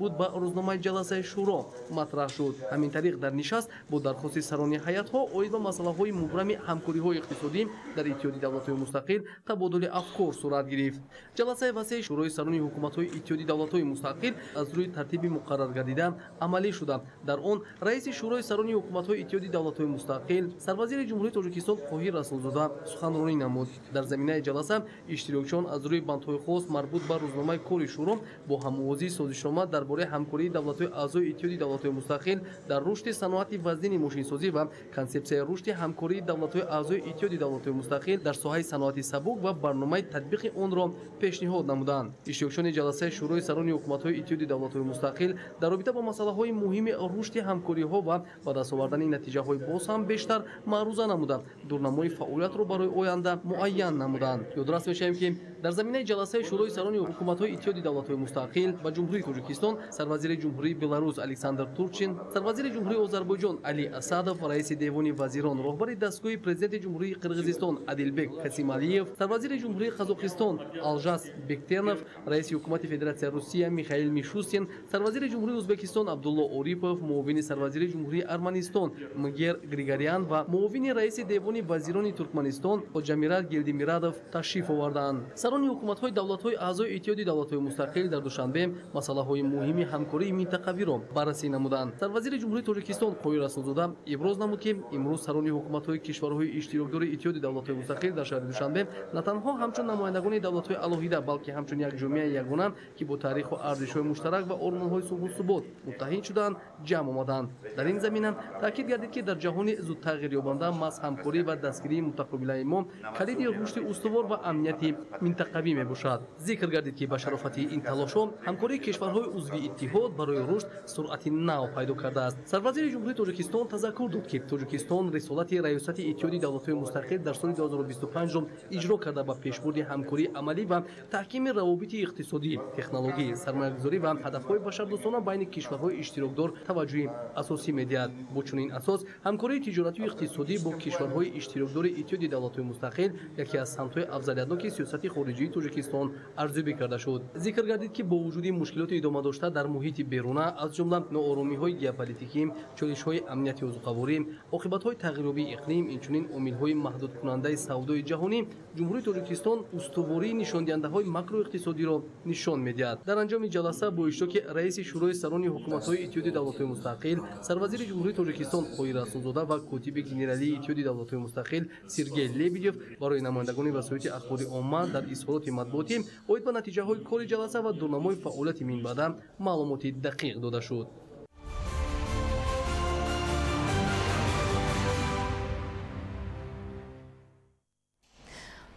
Марбут ба рӯзномаи ҷаласаи шӯро матраҳ шуд. Ҳамин тариқ, дар нишаст бо дархости сарони ҳайатҳо оид ба масъалаҳои мубрами ҳамкориҳои иқтисодӣ дар Иттиҳоди давлатҳои мустақил табодули афкор сурат гирифт. Ҷаласаи васеи Шӯрои сарони ҳукуматҳои Иттиҳоди давлатҳои мустақил аз рӯи тартиби муқарраргардида амалӣ шуда, дар он раиси Шӯрои сарони ҳукуматҳои Иттиҳоди давлатҳои мустақил, сарвазири Ҷумҳурии Тоҷикистон Қоҳир Расулзода суханронӣ намуд. Дар заминаи ҷаласа иштирокчиён аз рӯи бандҳои хос марбут ба рӯзномаи кори шӯро бо ҳамовозии созишнома дар бораи ҳамкории давлатҳои аъзои Иттиҳоди давлатҳои мустақил дар рушди саноати вазнини мошинсозӣ ва консепсияи рушди ҳамкории давлатҳои аъзои Иттиҳоди давлатҳои мустақил дар соҳаи саноати сабук ва барномаи татбиқи онро пешниҳод намуданд. Иштирокчиёни ҷаласаи Шӯрои сарони ҳукуматҳои Иттиҳоди давлатҳои мустақил дар робита бо масъалаҳои муҳими рушди ҳамкориҳо ва ба даст овардани натиҷаҳои боз ҳам бештар маъруза намуданд, дурнамои фаъолиятро барои оянда муайян намуданд. Ёдрас мешавем, ки дар заминаи ҷаласаи Шӯрои сарони ҳукуматҳои Иттиҳоди давлатҳои мустақил ба Ҷумҳурии Тоҷикистон сарвазири Ҷумҳурии Беларус Александр Турчин, сарвазири Ҷумҳурии Озарбойҷон Али Асадов, раиси Девони вазирон, роҳбари дастгоҳи президенти Ҷумҳурии Қирғизистон Адилбек Касималиев, сарвазири Ҷумҳурии Қазоқистон Алжас Бектенов, раиси ҳукумати Федератсияи Русия Михаил Мишустин, сарвазири Ҷумҳурии Ӯзбекистон Абдулло Орипов, муовини сарвазири Ҷумҳурии Арманистон Мгер Григорян ва муовини раиси Девони вазирони Туркманистон Хоҷамират Гелдимирадов ташриф оварданд. Сарони ҳукуматҳои давлатҳои аъзои Иттиҳоди давлатҳои мустақил дар Душанбе масъалаҳои муҳими ҳамкории минтақавиро баррасӣ намуданд. Сарвазири Ҷумҳурии Тоҷикистон Қоҳир Расулзода иброз намуд, ки имрӯз сарони ҳукуматҳои кишварҳои иштирокдори Иттиҳоди давлатҳои мустақил дар шаҳри Душанбе на танҳо ҳамчун намояндагони давлатҳои алоҳида, балки ҳамчун як ҷомеаи ягона, ки бо таъриху арзишҳои муштарак ва ормонҳои сулҳу субот муттаҳид шудаанд, ҷамъ омаданд. Дар ин замина таъкид гардид, ки дар ҷаҳони зудтағйирёбанда маҳз ҳамкорӣ ва дастгирии мутақобилаи мо калиди рушди устувор ва амнияти минтақавӣ мебошад. Зикр гардид, ки ба шарофати ин талошҳо ҳамкории кишварҳои узви иттиҳод барои рушд суръати нав пайдо кардааст. Сарвазири Ҷумҳурии Тоҷикистон тазаккур дод, ки Тоҷикистон рисолати раёсати Иттиҳоди давлатҳои мустақил дар соли 2025-ро иҷро карда, ба пешбурди ҳамкории амалӣ ва таҳкими равобити иқтисодӣ, технологӣ, сармоягузорӣ ва ҳадафҳои башардӯстона байни кишварҳои иштирокдор таваҷҷӯҳи асосӣ медиҳад. Бо чунин асос ҳамкории тиҷоратию иқтисодӣ бо кишварҳои иштирокдори Иттиҳоди давлатҳои мустақил яке аз самтҳои афзалиятноки сиёсати хориҷии Тоҷикистон арзёбӣ карда шуд. Зикр гардид, ки бо вуҷуди мушкилоти идома дошта дар муҳити беруна, аз ҷумла нооромиҳои геополитикӣ, чолишҳои амнияти озуқаворӣ, оқибатҳои тағйирёбии иқлим, инчунин омилҳои маҳдудкунандаи савдои ҷаҳонӣ, Ҷумҳурии Тоҷикистон устувории нишондиҳандаҳои макроиқтисодиро нишон медиҳад. Дар анҷоми ҷаласа бо иштироки раиси Шӯрои сарони ҳукуматҳои Иттиҳоди давлатҳои мустақил, сарвазири Ҷумҳурии Тоҷикистон Қоҳир Расулзода ва котиби генералии Иттиҳоди давлатҳои мустақил Сергей Лебедев барои намояндагони васоити ахбори омма дар изҳороти матбуотӣ оид ба натиҷаҳои кори ҷаласа ва дурнамои фаъолияти минбаъда маълумоти дақиқ дода шуд.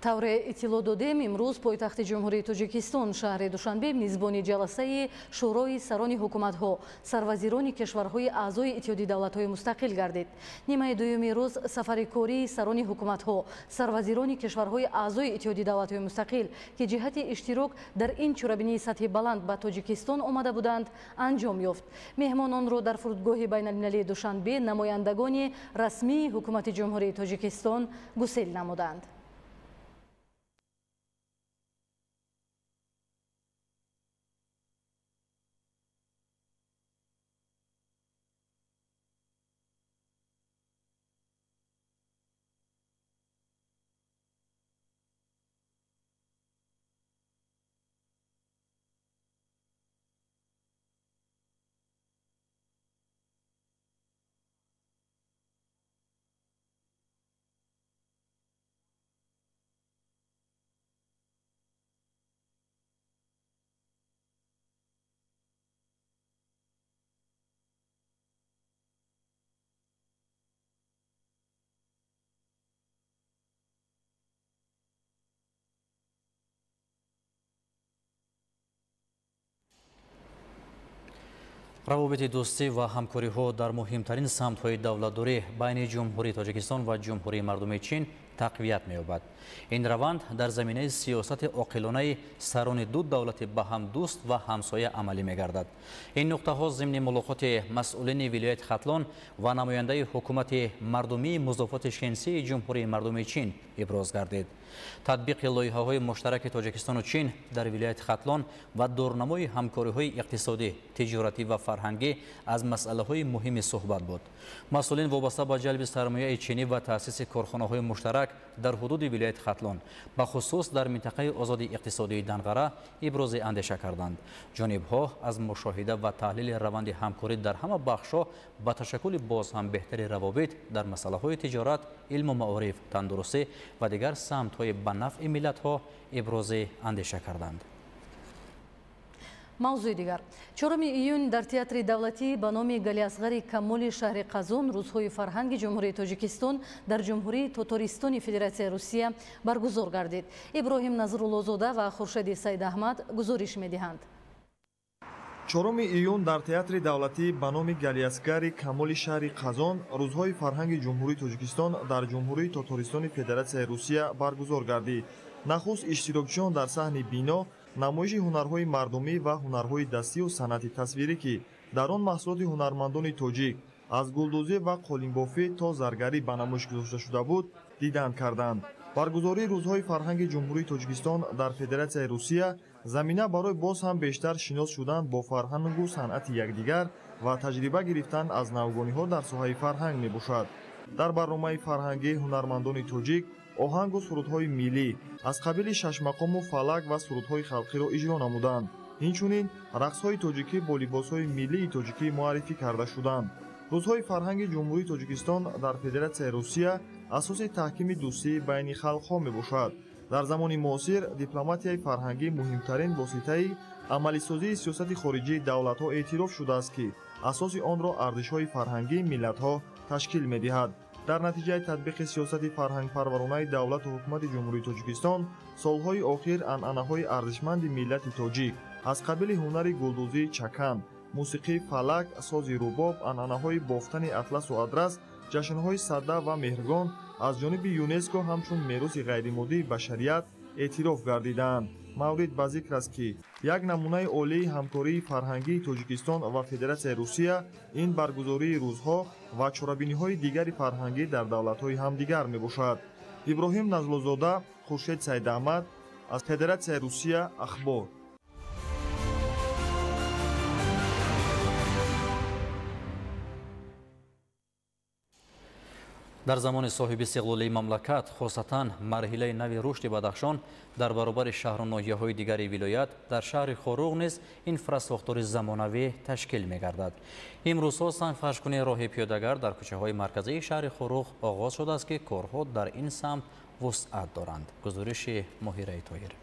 Тавре иттилоъ додем, имрӯз пойтахти Ҷумҳурии Тоҷикистон шаҳри Душанбе мизбони ҷаласаи Шӯрои сарони ҳукуматҳо, сарвазирони кишварҳои аъзои Иттиҳоди давлатҳои мустақил гардид. Нимаи дуюми рӯз сафари кории сарони ҳукуматҳо, сарвазирони кишварҳои аъзои Иттиҳоди давлатҳои мустақил, ки ҷиҳати иштирок дар ин чорабинии сатҳи баланд ба Тоҷикистон омада буданд, анҷом ёфт. Меҳмононро дар фурудгоҳи байналмилалии Душанбе намояндагони расмии ҳукумати Ҷумҳурии Тоҷикистон гусел намуданд. Равобити дӯстӣ ва ҳамкориҳо дар муҳимтарин самтҳои давлатдорӣ байни Ҷумҳурии Тоҷикистон ва Ҷумҳурии Мардумии Чин тақвият меёбад. Ин раванд дар заминаи сиёсати оқилонаи сарони ду давлати ба ҳам дӯст ва ҳамсоя амалӣ мегардад. Ин нуқтаҳо зимни мулоқоти масъулини вилояти Хатлон ва намояндаи ҳукумати мардумии музофоти Шенсии Ҷумҳурии Мардумии Чин иброз гардид. Татбиқи лоиҳаҳои муштараки Тоҷикистону Чин дар вилояти Хатлон ва дурнамои ҳамкориҳои иқтисодӣ, тиҷоратӣ ва фарҳангӣ аз масъалаҳои муҳими суҳбат буд. Масъулин вобаста ба ҷалби сармояи чинӣ ва таъсиси корхонаҳои муштарак дар ҳудуди вилояти Хатлон, бахусус дар минтақаи озоди иқтисодии Данғара ибрози андеша карданд. Ҷонибҳо аз мушоҳида ва таҳлили раванди ҳамкорӣ дар ҳама бахшҳо ба ташаккули боз ҳам беҳтари равобит дар масъалаҳои тиҷорат, илму маориф, тандурустӣ ва дигар самтҳои ба нафъи миллатҳо ибрози андеша карданд. Мавзӯи дигар. 4 июн дар театри давлатӣ ба номи Галиасғари Камоли шаҳри Қазон рӯзҳои фарҳанги Ҷумҳурии Тоҷикистон дар Ҷумҳурии Тотористони Федератсияи Русия баргузор гардид. Иброҳим Назруллозода ва Хуршеди Сайдаҳмад гузориш медиҳанд. 4 июн дар театри давлатӣ ба номи Галиасгари Камоли шаҳри Қазон рӯзҳои фарҳанги Ҷумҳурии Тоҷикистон дар Ҷумҳурии Тотористони Федератсияи Русия баргузор гардид. Нахуст иштирокчиён дар саҳни бино намоиши ҳунарҳои мардумӣ ва ҳунарҳои дастию санъати тасвирӣ, ки дар он маҳсулоти ҳунармандони тоҷик аз гулдӯзӣ ва қолинбофӣ то заргарӣ ба намоиш гузошта шуда буд, дидан карданд. Баргузории рӯзҳои фарҳанги Ҷумҳурии Тоҷикистон дар Федератсияи Русия замина барои боз ҳам бештар шинос шудан бо фарҳангу санъати якдигар ва таҷриба гирифтан аз навгониҳо дар соҳаи фарҳанг мебошад. Дар барномаи фарҳангӣ ҳунармандони тоҷик оҳангу сурудҳои миллӣ аз қабили шашмақому фалак ва сурудҳои халқиро иҷро намуданд. Инчунин рақсҳои тоҷикӣ бо либосҳои миллии тоҷикӣ муаррифӣ карда шуданд. Рӯзҳои фарҳанги Ҷумҳурии Тоҷикистон дар Федератсияи Русия асоси таҳкими дӯстии байни халқҳо мебошад. Дар замони муосир дипломатияи фарҳангӣ муҳимтарин воситаи амалисозии сиёсати хориҷии давлатҳо эътироф шудааст, ки асоси онро арзишҳои фарҳангии миллатҳо ташкил медиҳад. Дар натиҷаи татбиқи сиёсати фарҳангпарваронаи давлату ҳукумати Ҷумҳурии Тоҷикистон солҳои охир анъанаҳои арзишманди миллати тоҷик аз қабили ҳунари гулдӯзии чакан, мусиқии фалак, сози рубоб, анъанаҳои бофтани атласу адрас, ҷашнҳои сада ва меҳргон аз ҷониби ЮНЕСКО ҳамчун мероси ғайримоддии башарият эътироф гардидаанд. Маврид ба зикр аст, ки як намунаи олии ҳамкории фарҳангии Тоҷикистон ва Федератсияи Русия ин баргузории рӯзҳо ва чорабиниҳои дигари фарҳангӣ дар давлатҳои ҳамдигар мебошад. Иброҳим Назлозода, Хуршед Сайдаҳмад аз Федератсияи Русия, Ахбор. Дар замони соҳиби истиқлолии мамлакат, хосатан марҳилаи нави рушди Бадахшон, дар баробари шаҳру ноҳияҳои дигари вилоят, дар шаҳри Хоруғ низ инфрасохтори замонавӣ ташкил мегардад. Имрӯзҳо сангфаршкунии роҳи пиёдагард дар кӯчаҳои марказии шаҳри Хоруғ оғоз шудааст, ки корҳо дар ин самт вусъат доранд. Гузориши Моҳираи Тоҳир.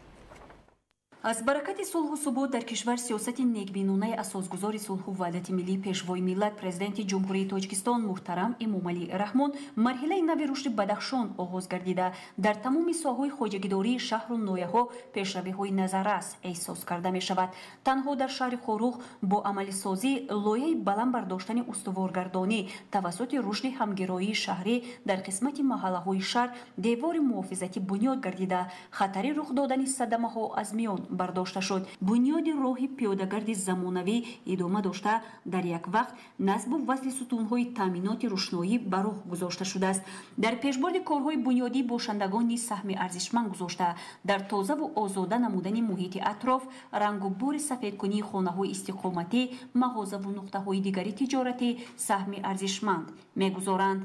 Аз баракати сулҳу субот дар кишвар сиёсати некбинонаи асосгузори сулҳу ваҳдати миллӣ, пешвои миллат, президенти Ҷумҳурии Тоҷикистон муҳтарам Эмомалӣ Раҳмон марҳилаи нави рушди Бадахшон оғоз гардида, дар тамоми соҳаҳои хоҷагидории шаҳру ноҳияҳо пешравиҳои назаррас эҳсос карда мешавад. Танҳо дар шаҳри Хоруғ бо амалисозии лоиҳаи баланд бардоштани устуворгардонӣ тавассути рушди ҳамгироии шаҳрӣ дар қисмати маҳаллаҳои шаҳр девори муҳофизатӣ бунёд гардида, хатари рух додани садамаҳо аз миён бардошта шуд. Бунёди роҳи пиёдагарди замонавӣ идома дошта, дар як вақт насбу васли сутунҳои таъминоти рӯшноӣ ба роҳ гузошта шудааст. Дар пешбурди корҳои бунёдӣ бошандагон низ саҳми арзишманд гузошта, дар тозаву озода намудани муҳити атроф, рангу бори сафедкунии хонаҳои истиқоматӣ, мағозаву нуқтаҳои дигари тиҷоратӣ саҳми арзишманд мегузоранд.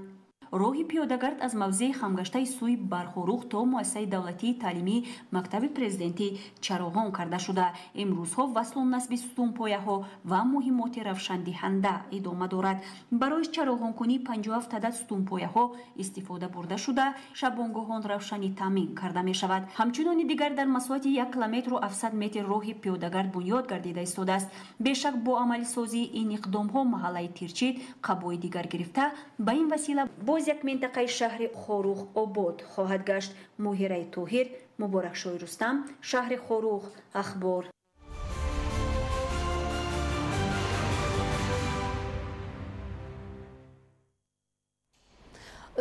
Роҳи пиёдагард аз мавзеи хамгаштаи сӯи Бархоруғ то муассисаи давлатии таълимӣ мактаби президентӣ чароғон карда шуда, имрӯзҳо васлу насби сутунпояҳо ва муҳиммоти равшандиҳанда идома дорад. Барои чароғонкунӣ 57 адад сутунпояҳо истифода бурда шуда, шабонгоҳон равшанӣ таъмин карда мешавад. Ҳамчунони дигар дар масоҳати 1 километру 700 метр роҳи пиёдагард бунёд гардида истодааст. Бешак бо амалисозии ин иқдомҳо маҳаллаи Тирчид қабои дигар гирифта, ба ин васила боз як минтақаи шаҳри Хоруғ обод хоҳад гашт. Моҳираи Тоҳир, Муборакшоҳи Рустам, шаҳри Хоруғ, Ахбор.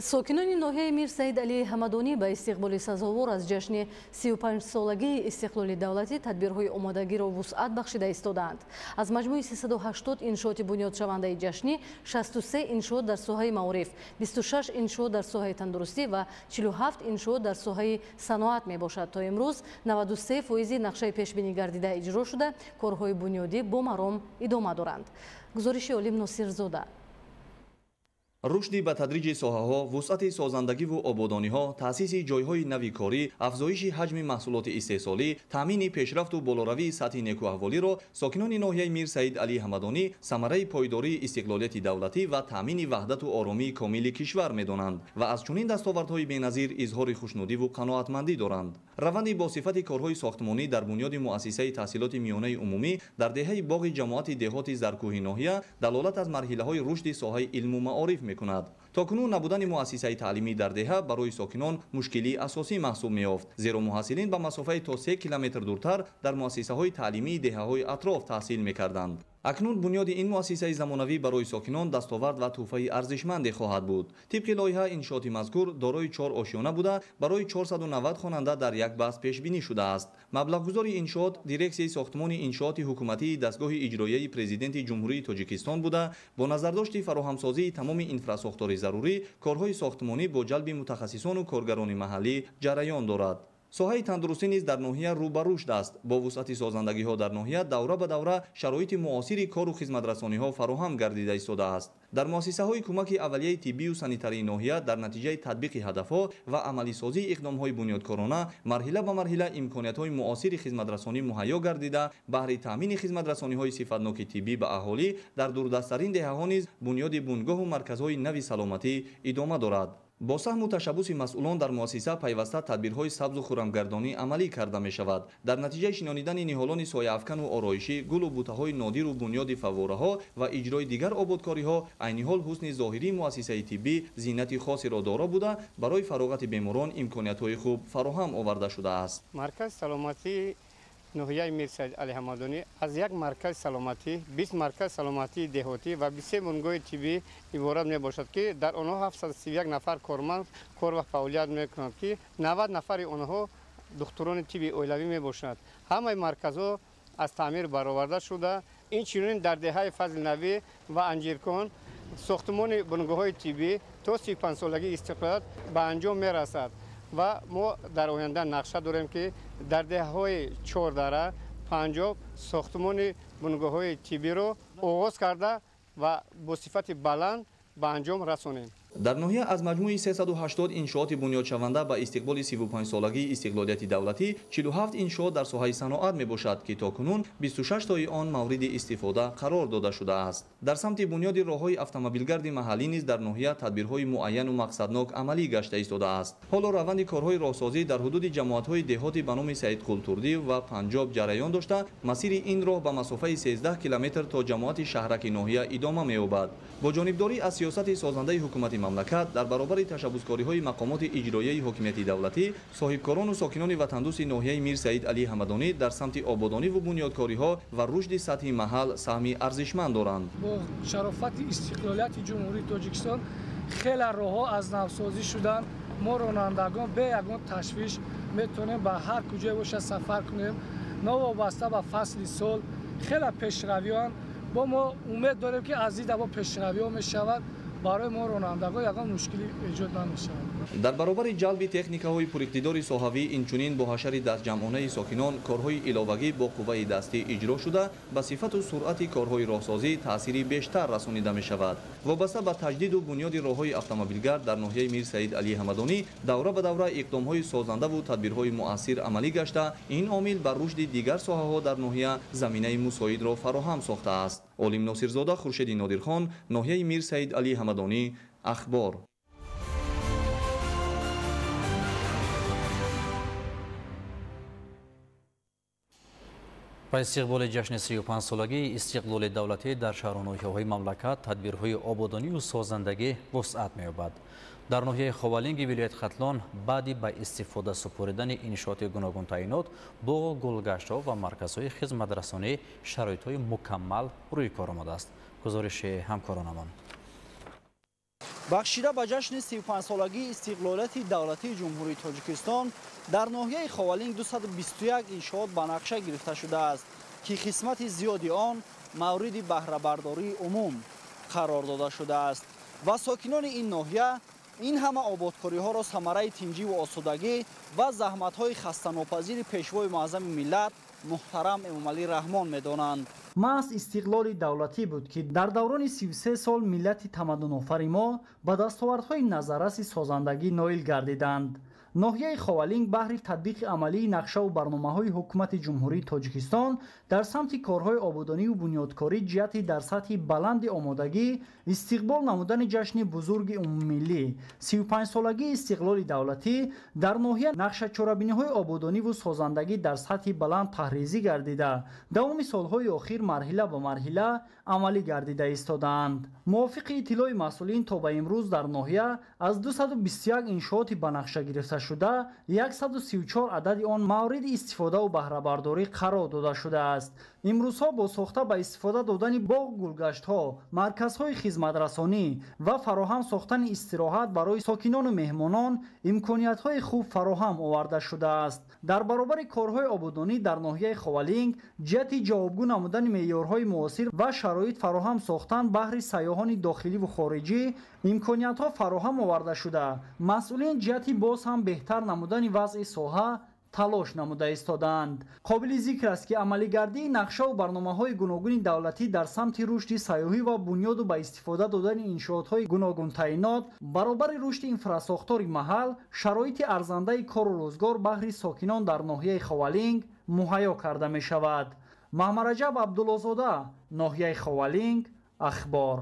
Сокинони ноҳияи Мир Саид Алии Ҳамадонӣ ба истиқболи сазовор аз ҷашни 35-солагии истиқлоли давлатӣ тадбирҳои омодагиро вусъат бахшида истодаанд. Аз маҷмӯи 380 иншооти бунёдшавандаи ҷашнӣ 63 иншоот дар соҳаи маориф, 26 иншоот дар соҳаи тандурустӣ ва 47 иншоот дар соҳаи саноат мебошад. То имрӯз 93% нақшаи пешбинӣ гардида иҷро шуда, корҳои бунёдӣ бо маром идома доранд. Гузориши Олим Носирзода. Рушди ба тадриҷи соҳаҳо, вусъати созандагиву ободониҳо, таъсиси ҷойҳои нави корӣ, афзоиши ҳаҷми маҳсулоти истеҳсолӣ, таъмини пешрафту болоравии сатҳи некӯаҳволиро сокинони ноҳияи Мир Саид Алӣ Ҳамадонӣ самараи пойдории истиқлолияти давлатӣ ва таъмини ваҳдату оромии комили кишвар медонанд ва аз чунин дастовардҳои беназир изҳори хушнудиву қаноатмандӣ доранд. Раванди бо сифати корҳои сохтмонӣ дар бунёди муассисаи таҳсилоти миёнаи умумӣ дар деҳаи боғи ҷамоати деҳоти Заркӯҳи ноҳия далолат аз марҳилаҳои рушди соҳаи илму маориф мекунад. То кунун набудани муассисаи таълимӣ дар деҳа барои сокинон мушкилии асосӣ маҳсуб меёфт, зеро муҳассилин ба масофаи то 3 километр дуртар дар муассисаҳои таълимии деҳаҳои атроф таҳсил мекарданд. Акнун бунёди ин муассисаи замонавӣ барои сокинон дастовард ва тӯҳфаи арзишманде хоҳад буд. Тибқи лоиҳа иншооти мазкур дорои 4 ошёна буда, барои 490 хонанда дар як баст пешбинӣ шудааст. Маблағгузори иншоот дирексияи сохтмони иншооти ҳукуматии дастгоҳи иҷроияи президенти Ҷумҳурии Тоҷикистон буда, бо назардошти фароҳамсозии тамоми инфрасохтори зарурӣ корҳои сохтмонӣ бо ҷалби мутахассисону коргарони маҳаллӣ ҷараён дорад. Соҳаи тандурустӣ низ дар ноҳия рӯ ба рушд аст. Бо вусъати созандагиҳо дар ноҳия давра ба давра шароити муосири кору хизматрасониҳо фароҳам гардида истодааст. Дар муассисаҳои кӯмаки аввалияи тиббию санитарии ноҳия дар натиҷаи татбиқи ҳадафҳо ва амалисозии иқдомҳои бунёдкорона марҳила ба марҳила имкониятҳои муосири хизматрасонӣ муҳайё гардида, баҳри таъмини хизматрасониҳои сифатноки тиббӣ ба аҳолӣ дар дурдасттарин деҳаҳо низ бунёди бунгоҳу марказҳои нави саломатӣ идома дорад. Бо саҳму ташаббуси масъулон дар муассиса пайваста тадбирҳои сабзу хуррамгардонӣ амалӣ карда мешавад. Дар натиҷаи шинонидани ниҳолони сояафкану ороишӣ, гулу бутаҳои нодиру бунёди фаввораҳо ва иҷрои дигар ободкориҳо айни ҳол ҳусни зоҳирии муассисаи тиббӣ зинати хосеро доро буда, барои фароғати беморон имкониятҳои хуб фароҳам оварда шудааст. Маркази саломатии ноҳияи Мир Саид Алӣ Ҳамадонӣ аз як маркази саломатӣ, 20 маркази саломатии деҳотӣ ва 23 бунгоҳи тиббӣ иборат мебошад, ки дар онҳо 731 нафар корманд кор ва фаъолият мекунанд, ки 90 нафари онҳо духтурони тибби оилавӣ мебошанд. Ҳамаи марказҳо аз таъмир бароварда шуда, инчунин дар деҳаи Фазлнавӣ ва Анҷиркон сохтмони бунгоҳҳои тиббӣ то 35-солагии истиқлолият ба анҷом мерасад ва мо дар оянда нақша дорем, ки дар деҳаҳои Чордара, Панҷоб сохтмони бунгоҳҳои тиббиро оғоз карда ва бо сифати баланд ба анҷом расонем. Дар ноҳия аз маҷмӯи 380 иншооти бунёдшаванда ба истиқболи 35-солагии истиқлолияти давлатӣ 47 иншоот дар соҳаи саноат мебошад, ки то кунун 26 тои он мавриди истифода қарор дода шудааст. Дар самти бунёди роҳҳои автомобилгарди маҳаллӣ низ дар ноҳия тадбирҳои муайяну мақсаднок амалӣ гашта истодааст. Ҳоло раванди корҳои роҳсозӣ дар ҳудуди ҷамоатҳои деҳоти ба номи Саидқул Турдиев ва Панҷоб ҷараён дошта, масири ин роҳ ба масофаи 13 километр то ҷамоати шаҳраки ноҳия идома меёбад. Бо ҷонибдорӣ аз сиёсати созандаи ҳукумати мамлакат дар баробари ташаббускориҳои мақомоти иҷроияи ҳокимияти давлатӣ, соҳибкорону сокинони ватандӯсти ноҳияи Мир Саид Алӣ Ҳамадонӣ дар самти ободониву бунёдкориҳо ва рушди сатҳи маҳал саҳми арзишманд доранд. Бо шарофати истиқлолияти Ҷумҳурии Тоҷикистон хеле роҳҳо аз навсозӣ шуданд. Мо ронандагон бе ягон ташвиш метавонем ба ҳар куҷое бошад сафар кунем, новобаста ба фасли сол. Хеле пешравиён бо мо умед дорем, ки аз ин дафъа пешравиҳо мешавад. Барои мо ронандагон ягон мушкилӣ эҷод намешавад. Дар баробари ҷалби техникаҳои пуриқтидори соҳавӣ, инчунин бо ҳашари дастҷамъонаи сокинон корҳои иловагӣ бо қувваи дастӣ иҷро шуда, ба сифату суръати корҳои роҳсозӣ таъсири бештар расонида мешавад. Вобаста ба таҷдиду бунёди роҳҳои автомобилгард дар ноҳияи Мир Саид Алӣ Ҳамадонӣ давра ба давра иқдомҳои созандаву тадбирҳои муассир амалӣ гашта, ин омил ба рушди дигар соҳаҳо дар ноҳия заминаи мусоидро фароҳам сохтааст. Олим Носирзода, Хуршеди Нодирхон, ноҳияи Мир Саид Алӣ Ҳамадонӣ, Ахбор. Ба истиқболи ҷашни 35-солагии истиқлоли давлатӣ дар шаҳру ноҳияҳои мамлакат тадбирҳои ободонию созандагӣ вусъат меёбад. Дар ноҳияи Ховалинги вилояти Хатлон баъди ба истифода супоридани иншооти гуногунтаъинот, боғу гулгаштҳо ва марказҳои хизматрасонӣ шароитҳои мукаммал рӯи кор омадааст. Гузориши ҳамкоронамон. Бахшида ба ҷашни 35-солагии истиқлолияти давлатии Ҷумҳурии Тоҷикистон дар ноҳияи Ховалинг 221 иншоот ба нақша гирифта шудааст, ки қисмати зиёди он мавриди баҳрабардории умум қарор дода шудааст ва сокинони ин ноҳия ин ҳама ободкориҳоро самараи тинҷиву осудагӣ ва заҳматҳои хастанопазири пешвои муаззами миллат муҳтарам Эмомалӣ Раҳмон медонанд. Маҳз истиқлоли давлатӣ буд, ки дар даврони 33 сол миллати тамаддунофари мо ба дастовардҳои назарраси созандагӣ ноил гардиданд. Ноҳияи Ховалинг баҳри татбиқи амалии нақшаву барномаҳои ҳукумати Ҷумҳурии Тоҷикистон дар самти корҳои ободониву бунёдкорӣ ҷиҳати дар сатҳи баланди омодагӣ истиқбол намудани ҷашни бузурги умумимиллӣ 35-солагии истиқлоли давлатӣ дар ноҳия нақшачорабиниҳои ободониву созандагӣ дар сатҳи баланд таҳризӣ гардида, давоми солҳои охир марҳила ба марҳила амалӣ гардида истодаанд. Мувофиқи иттилои масъулин, то ба имрӯз дар ноҳия аз 221 иншооти ба нақша гирифта шуда 134 адади он мавриди истифодаву баҳрабардорӣ қарор дода шудааст. Имрӯзҳо бо сохта ба истифода додани боғ, гулгаштҳо, марказҳои хизматрасонӣ ва фароҳам сохтани истироҳат барои сокинону меҳмонон имкониятҳои хуб фароҳам оварда шудааст. Дар баробари корҳои ободонӣ дар ноҳияи Ховалинг ҷиҳати ҷавобгӯ намудани меъёрҳои муосир ва шароит фароҳам сохтан баҳри сайёҳони дохиливу хориҷӣ имкониятҳо фароҳам оварда шуда, масъулин ҷиҳати боз ҳам беҳтар намудани вазъи соҳа талош намуда истодаанд. Қобили зикр аст, ки амалигардии нақшаву барномаҳои гуногуни давлатӣ дар самти рушди сайёҳӣ ва бунёду ба истифода додани иншоотҳои гуногунтаъинот баробари рушди инфрасохтори маҳал шароити арзандаи кору рӯзгор баҳри сокинон дар ноҳияи Ховалинг муҳайё карда мешавад. Маҳмараҷаб Абдуллозода, ноҳияи Ховалинг, Ахбор.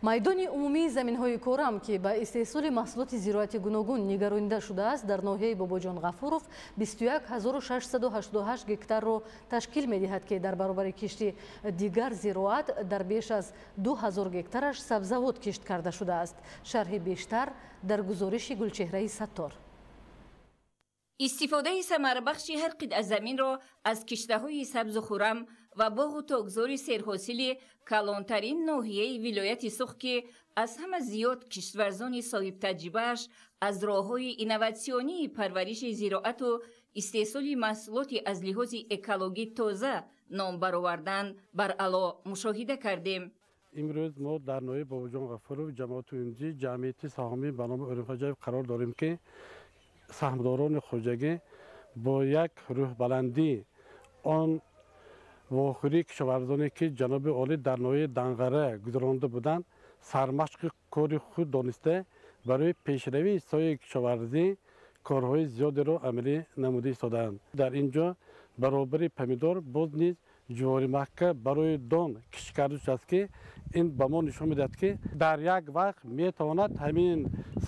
Майдони умумии заминҳои корам, ки ба истеҳсоли маҳсулоти зироати гуногун нигаронида шудааст, дар ноҳияи Бобоҷон Ғафуров 21688 гектарро ташкил медиҳад, ки дар баробари кишти дигар зироат дар беш аз 2000 гектараш сабзавот кишт карда шудааст. Шарҳи бештар дар гузориши Гулчеҳраи Саттор. Истифодаи самарабахши ҳар қитъа заминро аз киштаҳои сабзу хуррам ва боғу токзори серҳосили калонтарин ноҳияи вилояти Суғд, ки аз ҳама зиёд киштварзони соҳибтаҷрибааш аз роҳҳои инноватсионии парвариши зироату истеҳсоли маҳсулоти аз лиҳози экологӣ тоза ном баровардан баръало мушоҳида кардем. Имрӯз мо дар ноҳияи Бобоҷон Ғафуров, ҷамоати умумӣ ҷамъияти саҳомӣ ба номи Орифхоҷаев қарор дорем, ки саҳмдорони хоҷагӣ бо як рӯҳбаландӣ он вохӯрии кишоварзоне, ки ҷаноби олӣ дар ноҳияи Данғара гузаронда буданд, сармашқи кори худ дониста барои пешравии соҳаи кишоварзӣ корҳои зиёдеро амалӣ намуда истодаанд. Дар ин ҷо баробари помидор боз низ ҷуворимакка барои дон кишт карда шудааст, ки ин ба мо нишон медиҳад, ки дар як вақт метавонад ҳамин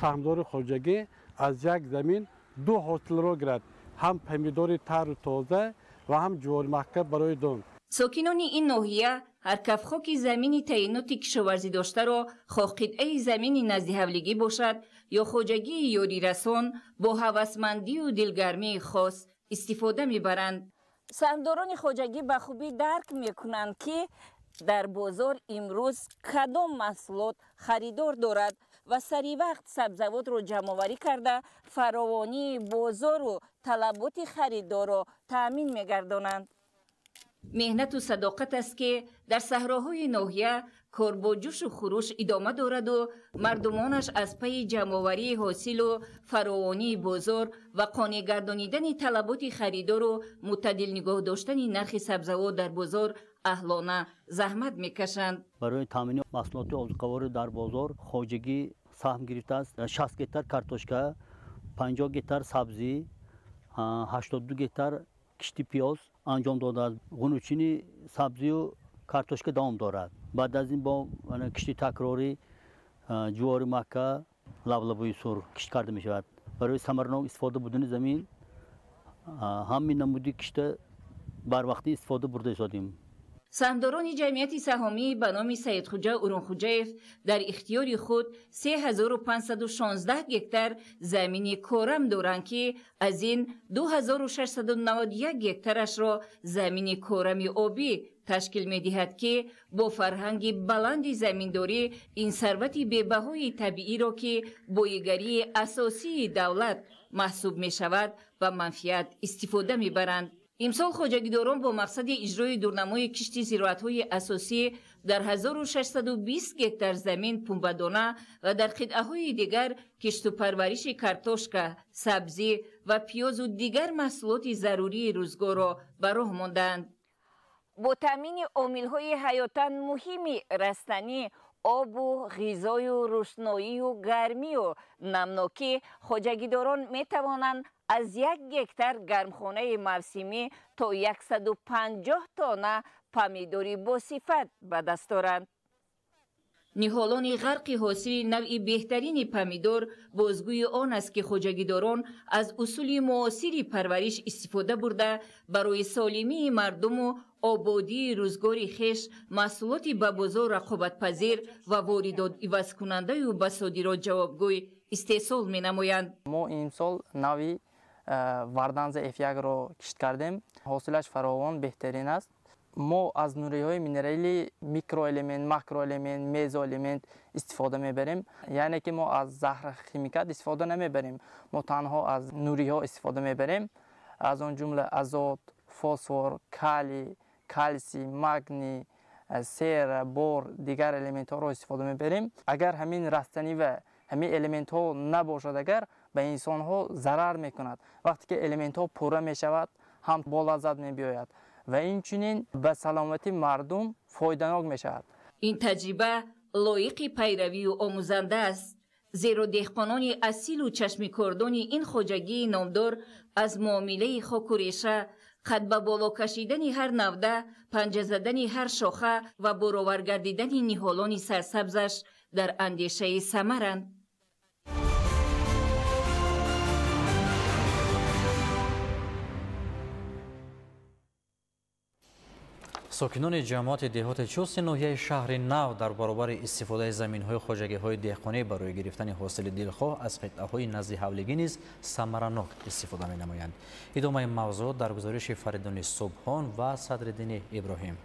саҳмдори хоҷагӣ аз як замин ду ҳосилро гирад, ҳам помидори тару тоза ва ҳам ҷуворимакка барои дон. Сокинони ин ноҳия ҳар кафхоки замини таъиноти кишоварзӣ доштаро хоҳ қитъаи замини наздиҳавлигӣ бошад ё хоҷагии ёрирасон бо ҳавасмандию дилгармии хос истифода мебаранд. Саҳмдорони хоҷагӣ ба хубӣ дарк мекунанд, ки дар бозор имрӯз кадом маҳсулот харидор дорад ва сари вақт сабзавотро ҷамъоварӣ карда фаровонии бозору талаботи харидорро таъмин мегардонанд. Меҳнату садоқат аст, ки дар саҳроҳои ноҳия кор бо ҷӯшу хуруш идома дораду мардумонаш аз пайи ҷамъоварии ҳосилу фаровонии бозор ва қонеъ гардонидани талаботи харидору мӯътадил нигоҳ доштани нархи сабзавот дар бозор аҳлона заҳмат мекашанд. Барои таъмини маҳсулоти озуқаворӣ дар бозор хоҷагӣ саҳм гирифтааст. 60 гектар картошка, 50 гектар сабзӣ, 82 гектар кишти пиёз анҷом додааст. Ғунучини сабзию картошка давом дорад. Баъд аз ин бо кишти такрорӣ ҷувори макка, лаблабуи сурх кишт карда мешавад. Барои самаранок истифода будани замин ҳамин намуди кишта барвақтӣ истифода бурда истодем. Саҳмдорони ҷамъияти саҳомии ба номи Саидхуҷа Урунхуҷаев дар ихтиёри худ 3516 гектар замини корам доранд, ки аз ин 2691 гектарашро замини корами обӣ ташкил медиҳад, ки бо фарҳанги баланди заминдорӣ ин сарвати бебаҳои табииро, ки боигарии асосии давлат маҳсуб мешавад, ба манфиат истифода мебаранд. Имсол хоҷагидорон бо мақсади иҷрои дурнамои кишти зироатҳои асосӣ дар 1620 гектар замин пунбадона ва дар қитъаҳои дигар кишту парвариши картошка, сабзӣ ва пиёзу дигар маҳсулоти зарурии рӯзгорро ба роҳ мондаанд. Бо таъмини омилҳои ҳаётан муҳими растанӣ, обу ғизою рӯшноию гармию намнокӣ, хоҷагидорон метавонанд аз 1 гектар гармхонаи мавсимӣ то 150 тонна помидори босифат ба даст оранд. Ниҳолони ғарқи ҳосили навъи беҳтарини помидор бозгӯи он аст, ки хоҷагидорон аз усули муосири парвариш истифода бурда, барои солимии мардуму ободии рӯзгори хеш маҳсулоти ба бозор рақобатпазир ва воридот ивазкунандаю ба содирот ҷавобгӯй истеҳсол менамоянд. Мо имсол нави Варданза F1-ро кишт кардем. Ҳосилаш фаровон, беҳтарин аст. Мо аз нуриҳои минералӣ микроэлемент, макроэлемент, мезоэлемент истифода мебарем. Яъне ки мо аз заҳрхимикат истифода намебарем. Мо танҳо аз нуриҳо истифода мебарем. Аз он ҷумла азот, фосфор, калий, калсий, магний, сера, бор, дигар элементҳоро истифода мебарем. Агар ҳамин растанӣ ва ҳамин элементҳо набошад, агар ба инсонҳо зарар мекунад. Вақте ки элементҳо пурра мешавад, ҳам бо лаззат мебиёяд ва инчунин ба саломатии мардум фоиданок мешавад. Ин таҷриба лоиқи пайравию омӯзанда аст, зеро деҳқонони асилу чашмикордони ин хоҷагии номдор аз муомилаи хоку реша, қад ба боло кашидани ҳар навда, панҷа задани ҳар шоха ва баровар гардидани ниҳолони сарсабзаш дар андешаи самаранд. Сокинони ҷамоати деҳоти Чусти ноҳияи шаҳри Нав дар баробари истифодаи заминҳои хоҷагиҳои деҳқонӣ барои гирифтани ҳосили дилхоҳ аз қитъаҳои назди ҳавлигӣ низ самаранок истифода менамоянд. Идомаи мавзӯъ дар гузориши Фаридуни Субҳон ва Садриддини Иброҳим.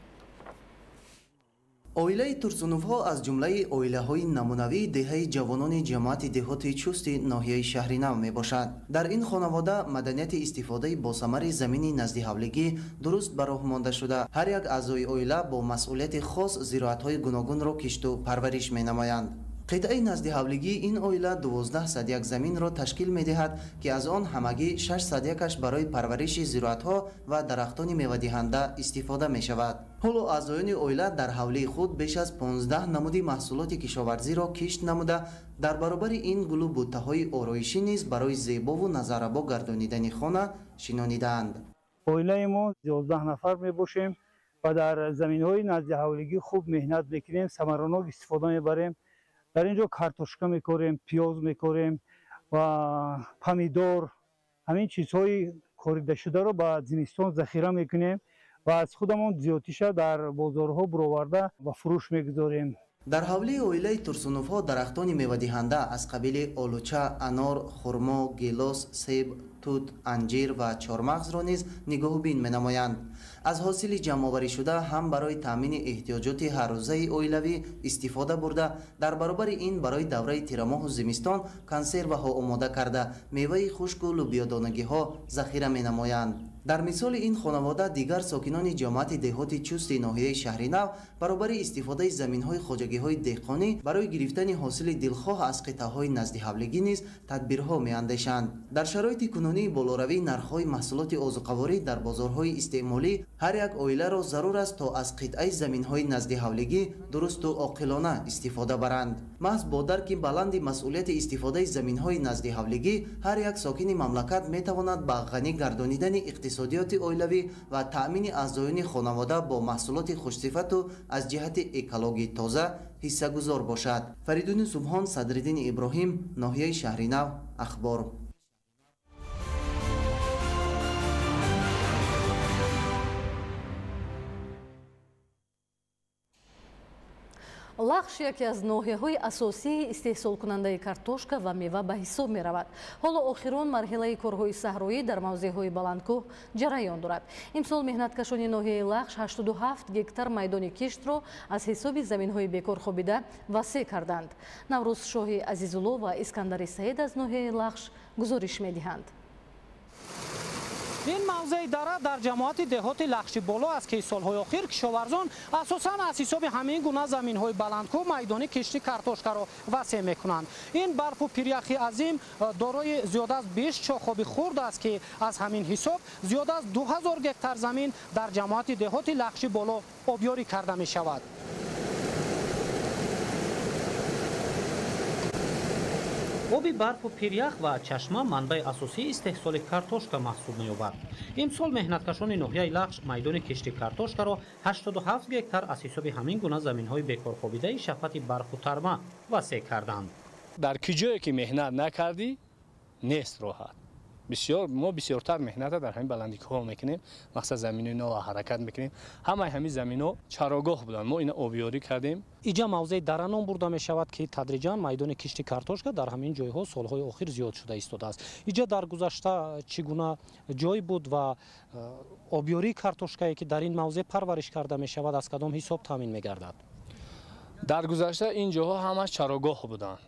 Оилаи Турсуновҳо аз ҷумлаи оилаҳои намунавии деҳаи ҷавонони ҷамоати деҳоти Чусти ноҳияи шаҳри Нав мебошад. Дар ин хонавода маданияти истифодаи босамари замини наздиҳавлигӣ дуруст ба роҳ монда шуда, ҳар як аъзои оила бо масъулияти хос зироатҳои гуногунро кишту парвариш менамоянд. Қитъаи наздиҳавлигии ин оила 1201 заминро ташкил медиҳад, ки аз он ҳамагӣ 601-аш барои парвариши зироатҳо ва дарахтони мевадиҳанда истифода мешавад. Ҳоло аъзоёни оила дар ҳавлии худ беш аз 15 намуди маҳсулоти кишоварзиро кишт намуда, дар баробари ин гулу буттаҳои ороишӣ низ барои зебову назаррабо гардонидани хона шинонидаанд. Оилаи мо 11 нафар мебошем ва дар заминҳои наздиҳавлигӣ хуб меҳнат мекунем, самаранок истифода мебарем. Дар ин ҷо картошка мекорем, пиёз мекорем ва помидор, ҳамин чизҳои коридашударо ба зимистон захира мекунем ва аз худамон зиёдтиша дар бозорҳо буроварда ба фурӯш мегузорем. Дар ҳавлии оилаи Турсуновҳо дарахтони мевадиҳанда аз қабили олуча, анор, хурмо, гелос, себ, тут, анҷир ва чормағзро низ нигоҳубин менамоянд. Аз ҳосили ҷамъоварӣшуда ҳам барои таъмини эҳтиёҷоти ҳаррӯзаи оилавӣ истифода бурда, дар баробари ин барои давраи тирамоҳу зимистон консерваҳо омода карда, меваи хушку лӯбиёдонагиҳо захира менамоянд. Дар мисоли ин хонавода дигар сокинони ҷамоати деҳоти Чусти ноҳияи шаҳри Нав баробари истифодаи заминҳои хоҷагиҳои деҳқонӣ барои гирифтани ҳосили дилхоҳ аз қитъаҳои наздиҳавлигӣ низ тадбирҳо меандешанд. Дар шароити кунунии болоравии нархҳои маҳсулоти озуқаворӣ дар бозорҳои истеъмолӣ ҳар як оиларо зарур аст то аз қитъаи заминҳои наздиҳавлигӣ дурусту оқилона истифода баранд. Маҳз бо дарки баланди масъулияти истифодаи заминҳои наздиҳавлигӣ ҳар як сокини мамлакат метавонад ба ғанӣ гардонидани иқтисодиёти оилавӣ ва таъмини аъзоёни хонавода бо маҳсулоти хушсифату аз ҷиҳати экологӣ тоза ҳиссагузор бошад. Фаридуни Субҳон, Садриддини Иброҳим, ноҳияи шаҳри Нав, Ахбор. Лахш яке аз ноҳияҳои асосии истеҳсолкунандаи картошка ва мева ба ҳисоб меравад. Ҳоло охирон марҳилаи корҳои саҳроӣ дар мавзеъҳои баландкӯҳ ҷараён дорад. Имсол меҳнаткашони ноҳияи Лахш 87 гектар майдони киштро аз ҳисоби заминҳои бекор хобида васеъ карданд. Наврӯзшоҳи Азизулло ва Искандари Саид аз ноҳияи Лахш гузориш медиҳанд. Ин мавзеи дара дар ҷамоати деҳоти Лахши Боло аст, ки солҳои охир кишоварзон асосан аз ҳисоби ҳамин гуна заминҳои баландкӯҳ майдони кишти картошкаро васеъ мекунанд. Ин барфу пиряхи азим дорои зиёда аз 20 чохоби хурд аст, ки аз ҳамин ҳисоб зиёда аз 2000 гектар замин дар ҷамоати деҳоти Лахши Боло обёрӣ карда мешавад. Оби барфу пирях ва чашма манбаи асосии истеҳсоли картошка маҳсуб меёбад. Имсол меҳнаткашони ноҳияи Лахш майдони кишти картошкаро 87 гектар аз ҳисоби ҳамин гуна заминҳои бекорхобидаи шафати барфу тарма васеъ карданд. Дар куҷое ки меҳнат накардӣ, нест роҳат. Мо бисёртар меҳната дар ҳамин баландикӯҳҳо мекунем, мақсад заминои нова ҳаракат мекунем. Ҳамаи ҳамин заминҳо чарогоҳ буданд, мо ина обёрӣ кардем. Иҷа мавзеи дара ном бурда мешавад, ки тадриҷан майдони кишти картошка дар ҳамин ҷойҳо солҳои охир зиёд шуда истодааст. Иҷа дар гузашта чӣ гуна ҷой буд ва обёрии картошкае, ки дар ин мавзеъ парвариш карда мешавад, аз кадом ҳисоб таъмин мегардад? Дар гузашта ин ҷоҳо ҳамаш чарогоҳ буданд.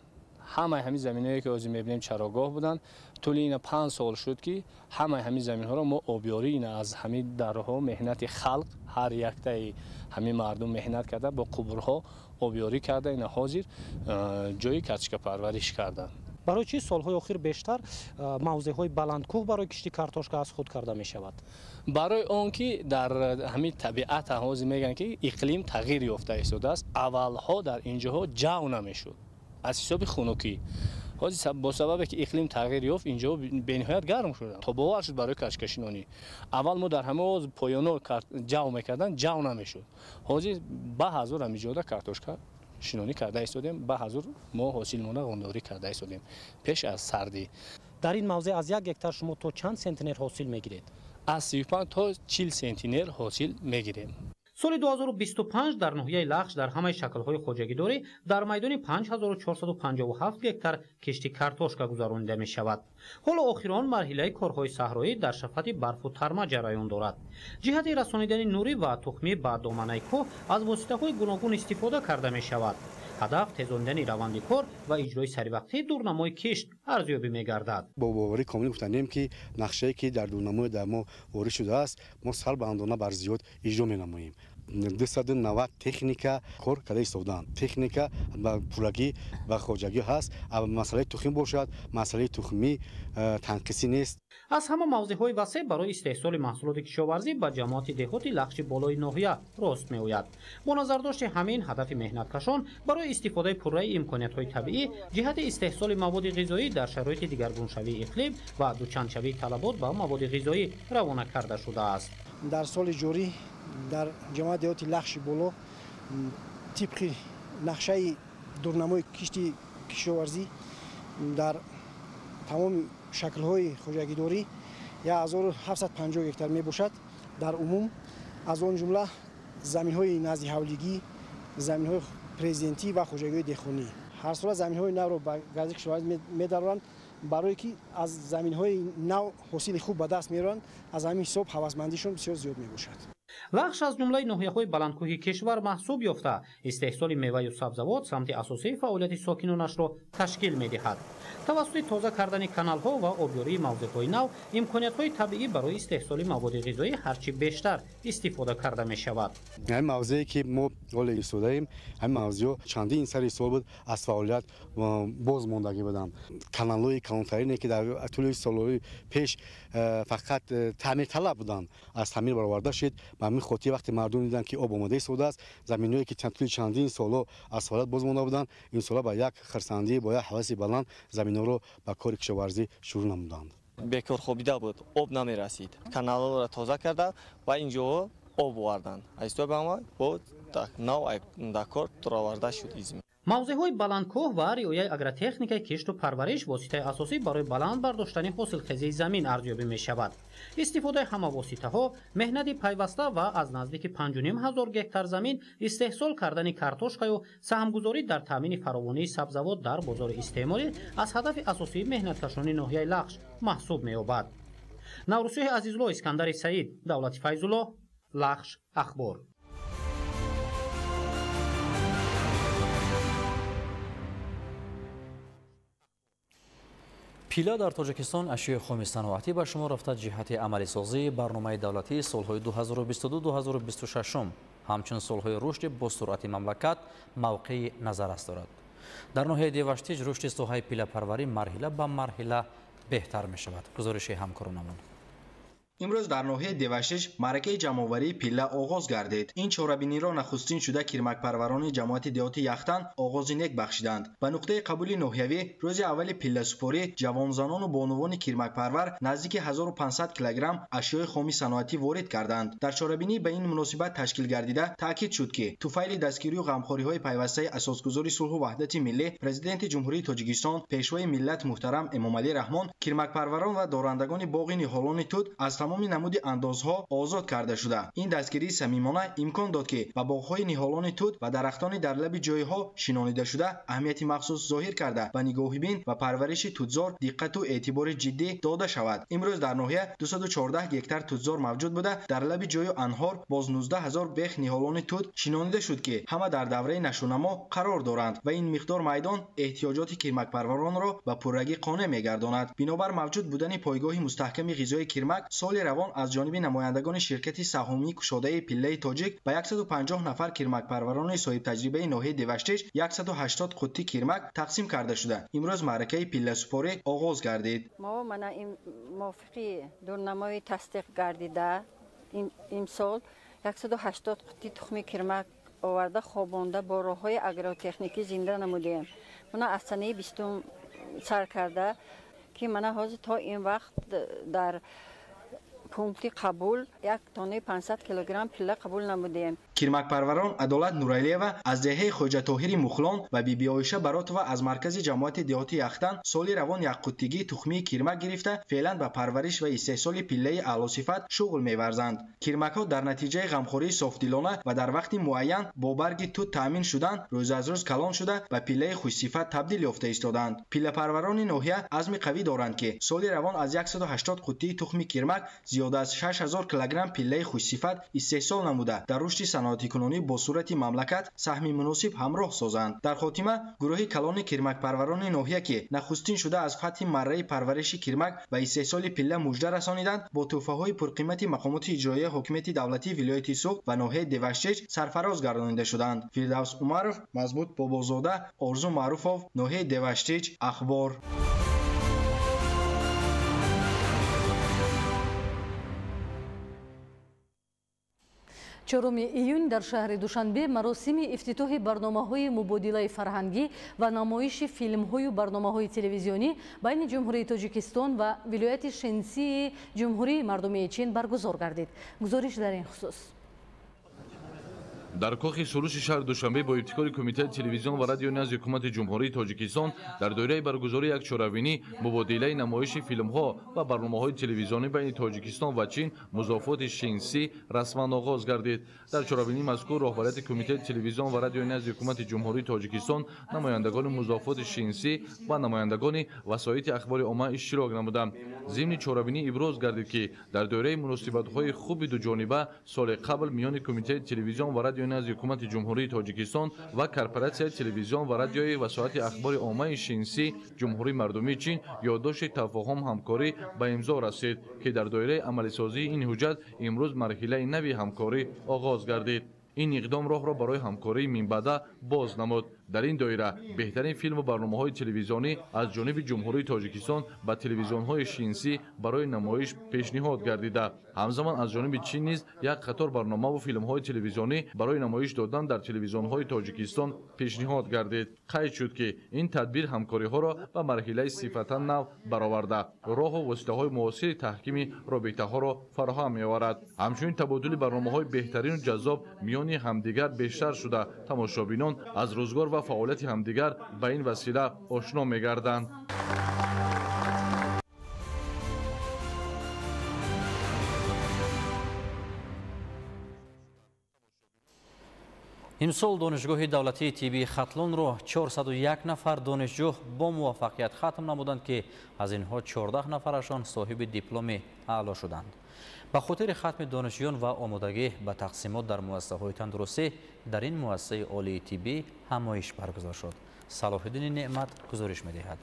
Ҳамаи ҳамин заминҳое ки ҳозир мебинем чарогоҳ буданд. Тӯли ина 5 сол шуд, ки ҳамаи ҳамин заминҳоро мо обёрӣ ина аз ҳамин дарҳо меҳнати халқ, ҳар яктаи ҳамин мардум меҳнат карда, бо қубурҳо обёрӣ карда, ина ҳозир ҷои картошка парвариш карданд. Барои чӣ солҳои охир бештар мавзеъҳои баландкӯҳ барои кишти картошка аз худ карда мешавад? Барои он ки дар ҳамин табиат ҳозир мегӯянд, ки иқлим тағйир ёфта истодааст. Аввалҳо дар ин ҷоҳо ҷав намешуд аз ҳисоби хунукӣ. Ҳозир бо сабабе ки иқлим тағйир ёфт, инҷо бениҳоят гарм шуд, тобовар шуд барои картошкашинонӣ. Аввал мо дар ҳама поёнҳо ҷав мекарданд, ҷав намешуд. Ҳозир ба ҳазор ҳамиҷода картошка шинонӣ карда истодем, ба ҳазор мо ҳосилмона ғондорӣ карда истодем пеш аз сардӣ. Дар ин мавзеъ аз 1 гектар шумо то чанд сентнер ҳосил мегиред? Аз 35 то 40 сентнер ҳосил мегирем. Соли 2025 дар ноҳияи Лахш дар ҳамаи шаклҳои хоҷагидорӣ дар майдони 5457 гектар кишти картошка гузаронида мешавад. Ҳоло охирон марҳилаи корҳои саҳроӣ дар шафати барфу тарма ҷараён дорад. Ҷиҳати расонидани нурӣ ва тухмӣ ба доманаи кӯҳ аз воситаҳои гуногун истифода карда мешавад. Ҳадаф тезондани раванди кор ва иҷрои саривақтии дурнамои кишт арзёбӣ мегардад. Бо боварӣ комил гуфтанем, ки нақшае ки дар дурнамои дар мо ворид шудааст, мо сарбандона бар зиёд иҷро менамоем. 290 техника кор карда истодаанд. Техника ба пуррагӣ ба хоҷагӣ ҳаст. Масъалаи тухмӣ бошад, масъалаи тухмӣ танқисӣ нест. Аз ҳама мавзеъҳои васеъ барои истеҳсоли маҳсулоти кишоварзӣ ба ҷамоати деҳоти Лахши Болои ноҳия рост меояд. Бо назардошти ҳамин ҳадафи меҳнаткашон барои истифодаи пурраи имкониятҳои табиӣ ҷиҳати истеҳсоли маводи ғизоӣ дар шароити дигаргуншавии иқлим ва дучандшавии талабот ба маводи ғизоӣ равона карда шудааст. Дар соли ҷорӣ дар ҷамоати деҳоти Лахши Боло тибқи нақшаи дурнамои кишти кишоварзӣ дар тамоми шаклҳои хоҷагидорӣ 1750 гектар мебошад. Дар умум аз он ҷумла заминҳои назди ҳавлигӣ, заминҳои президентӣ ва хоҷагиҳои деҳқонӣ. Ҳар сола заминҳои навро ба гардиши кишоварзӣ медароранд, барое ки аз заминҳои нав ҳосили хуб ба даст меоранд. Аз ҳамин ҳисоб ҳавасмандишон бисёр зиёд мебошад. Лахш аз ҷумлаи ноҳияҳои баландкӯҳи кишвар маҳсуб ёфта, истеҳсоли меваю сабзавот самти асосии фаъолияти сокинонашро ташкил медиҳад. Тавассути тоза кардани каналҳо ва обёрии мавзеъҳои нав, имкониятҳои табиӣ барои истеҳсоли маводи ғизоӣ ҳарчи бештар истифода карда мешавад. Ҳамин мавзее ки мо ҳоло истодаем, ҳамин мавзеъ чандин сари сол буд аз фаъолият боз мондагӣ буданд. Каналҳои калонтарине ки дар тӯли солҳои пеш фақат таъмирталаб буданд, аз таъмир бароварда шуд. Ба ҳамин хотир вақте мардум диданд, ки об омода истодааст, заминҳое ки тӯли чандин солҳо аз фаъолият боз монда буданд, ин сола ба як хирсандӣ, бо як ҳаваси баланд заминҳоро ба кори кишоварзӣ шурӯъ намуданд. Бекор хобида буд, об намерасид. Каналҳоро тоза карда ва ин ҷоҳо об оварданд. Аз ҳисоби ҳама бо нав дар кор туроварда шуд. Мавзеъҳои баландкӯҳ ва риояи агротехникаи кишту парвариш воситаи асосӣ барои баланд бардоштани ҳосилхезии замин арзёбӣ мешавад. Истифодаи ҳама воситаҳо, меҳнати пайваста ва аз наздики 5500 гектар замин истеҳсол кардани картошкаю саҳмгузорӣ дар таъмини фаровонии сабзавот дар бозори истеъмолӣ аз ҳадафи асосии меҳнаткашони ноҳияи Лахш маҳсуб меёбад. Наврӯзшоҳи Азизулло, Искандари Саид, Давлати Файзулло, Лахш, Ахбор. Пила дар Тоҷикистон ашёи хоми саноатӣ ба шумор рафта ҷиҳати амалисозии барномаи давлатии солҳои 2022-2026 ҳамчун солҳои рушди босуръати мамлакат мавқеи назаррас дорад. Дар ноҳияи Деваштич рушди соҳаи пилапарварӣ марҳила ба марҳила беҳтар мешавад. Гузориши ҳамкоронамон. Имрӯз дар ноҳияи Деваштич маъракаи ҷамъоварии пилла оғоз гардид. Ин чорабиниро нахустин шуда кирмакпарварони ҷамоати деҳоти Яхтан оғози нек бахшиданд. Ба нуқтаи қабули ноҳиявӣ рӯзи аввали пилласупорӣ ҷавонзанону бонувони кирмакпарвар наздики 1500 килограмм ашёи хоми саноатӣ ворид карданд. Дар чорабинӣ ба ин муносибат ташкил гардида таъкид шуд, ки туфайли дастгирию ғамхориҳои пайвастаи асосгузори сулҳу ваҳдати миллӣ, президенти Ҷумҳурии Тоҷикистон, пешвои миллат муҳтарам Эмомалӣ Раҳмон, кирмакпарварон ва дорандагони боғи ниҳолони тут аз тамоми намуди андозҳо озод карда шуда. Ин дастгирии самимона имкон дод, ки ба боғҳои ниҳолони тут ва дарахтони дар лаби ҷойҳо шинонида шуда аҳамияти махсус зоҳир карда ба нигоҳубин ва парвариши тутзор диққату эътибори ҷиддӣ дода шавад. Имрӯз дар ноҳия 214 гектар тутзор мавҷуд буда, дар лаби ҷою анҳор боз 19 000 бех ниҳолони тут шинонида шуд, ки ҳама дар давраи нашӯнамо қарор доранд ва ин миқдор майдон эҳтиёҷоти кирмакпарваронро ба пуррагӣ қонеъ мегардонад. Бинобар мавҷуд будани пойгоҳи мустаҳками ғизои кирмак, соли равон аз ҷониби намояндагони ширкати саҳомии кушодаи пиллаи тоҷик ба 150 нафар кирмакпарварони соҳибтаҷрибаи ноҳияи Деваштич 180 қуттӣ кирмак тақсим карда шуда. Имрӯз маъракаи пилласупорӣ оғоз гардид. Мо мана мувофиқи дурнамои тасдиқ гардида имсол 180 қуттӣ тухми кирмак оварда хобонда бо роҳҳои агротехникӣ зинда намудем. Мана аз санаи 20 сар карда ки мана ҳозир то ин вақт дар пункти қабул 1 тоннаи 500 килограмм пилла қабул намудем. Кирмакпарварон Адолат Нуралиева аз деҳаи Хоҷатоҳири Мухлон ва Бибиоиша Баротова аз маркази ҷамоати деҳоти Яхтан соли равон якқуттигии тухмии кирмак гирифта феълан ба парвариш ва истеҳсоли пиллаи аълосифат шуғл меварзанд. Кирмакҳо дар натиҷаи ғамхории софдилона ва дар вақти муайян бо барги тут таъмин шудан рӯз аз рӯз калон шуда ба пиллаи хушсифат табдил ёфта истоданд. Пиллапарварони ноҳия азми қавӣ доранд, ки соли равон аз 180 қуттии тухми кирмак зиёда аз 6000 килограмм пиллаи хушсифат истеҳсол намуда дар рушди саноатикунонӣ бо сурати мамлакат саҳми муносиб ҳамроҳ созанд. Дар хотима гурӯҳи калони кирмакпарварони ноҳия, ки нахустин шуда аз фатҳи марраи парвариши кирмак ва истеҳсоли пилла мужда расониданд, бо тӯҳфаҳои пурқимати мақомоти иҷроияи ҳокимияти давлатии вилояти Суғд ва ноҳияи Деваштич сарфароз гардонида шуданд. Фирдавс Умаров, Мазбут Бобозода, Орзу Маъруфов, ноҳияи Деваштич, Ахбор. Чоруми июн дар шаҳри Душанбе маросими ифтитоҳи барномаҳои мубодилаи фарҳангӣ ва намоиши филмҳою барномаҳои телевизионӣ байни Ҷумҳурии Тоҷикистон ва вилояти Шенсии Ҷумҳурии Мардумии Чин баргузор гардид. Гузориш дар ин хусус. Дар кохи Суруши шаҳри Душанбе бо ибтикори Кумитаи телевизион ва радиои назди ҳукумати Ҷумҳурии Тоҷикистон дар доираи баргузории як чорабинӣ мубодилаи намоиши филмҳо ва барномаҳои телевизионӣ байни Тоҷикистон ва Чин музофоти Шинси расман оғоз гардид. Дар чорабинии мазкур роҳбарияти Кумитаи телевизион ва радиои назди ҳукумати Ҷумҳурии Тоҷикистон, намояндагони музофоти Шинси ва намояндагони васоити ахбори омма иштирок намуданд. Зимни чорабинӣ иброз гардид, ки дар доираи муносибатҳои хуби дуҷониба соли қабл миёни Кумитаи телевизион ва радиои назди ҳукумати Ҷумҳурии Тоҷикистон ва Корпоратсияи телевизион ва радиои васоати ахбори оммаи Шинси Ҷумҳурии Мардумии Чин ёддошти тафоҳум ҳамкорӣ ба имзо расид, ки дар доираи амалисозии ин ҳуҷҷат имрӯз марҳилаи нави ҳамкорӣ оғоз гардид. Ин иқдом роҳро барои ҳамкории минбаъда боз намуд. Дар ин доира беҳтарин филму барномаҳои телевизионӣ аз ҷониби Ҷумҳурии Тоҷикистон ба телевизионҳои Шинсӣ барои намоиш пешниҳод гардида. Ҳамзамон аз ҷониби Чин низ як қатор барномаву филмҳои телевизионӣ барои намоиш додан дар телевизионҳои Тоҷикистон пешниҳод гардид. Қайд шуд, ки ин тадбир ҳамкориҳоро ба марҳилаи сифатан нав бароварда, роҳу воситаҳои муосири таҳкими робитаҳоро фароҳам меоварад. Ҳамчунин табодули барномаҳои беҳтарину ҷаззоб миёни ҳамдигар бештар шуда, тамошобинон аз рӯзгор ва фаъолияти ҳамдигар ба ин васила ошно мегарданд. Имсол Донишгоҳи давлатии тиббии Хатлонро 401 нафар донишҷӯ бо муваффақият хатм намуданд, ки аз инҳо 14 нафарашон соҳиби дипломи аъло шуданд. Ба хотири хатми донишҷӯён ва омодагӣ ба тақсимот дар муассисаҳои тандурустӣ дар ин муассисаи олии тиббӣ ҳамоиш баргузор шуд. Салоҳиддини Неъмат гузориш медиҳад.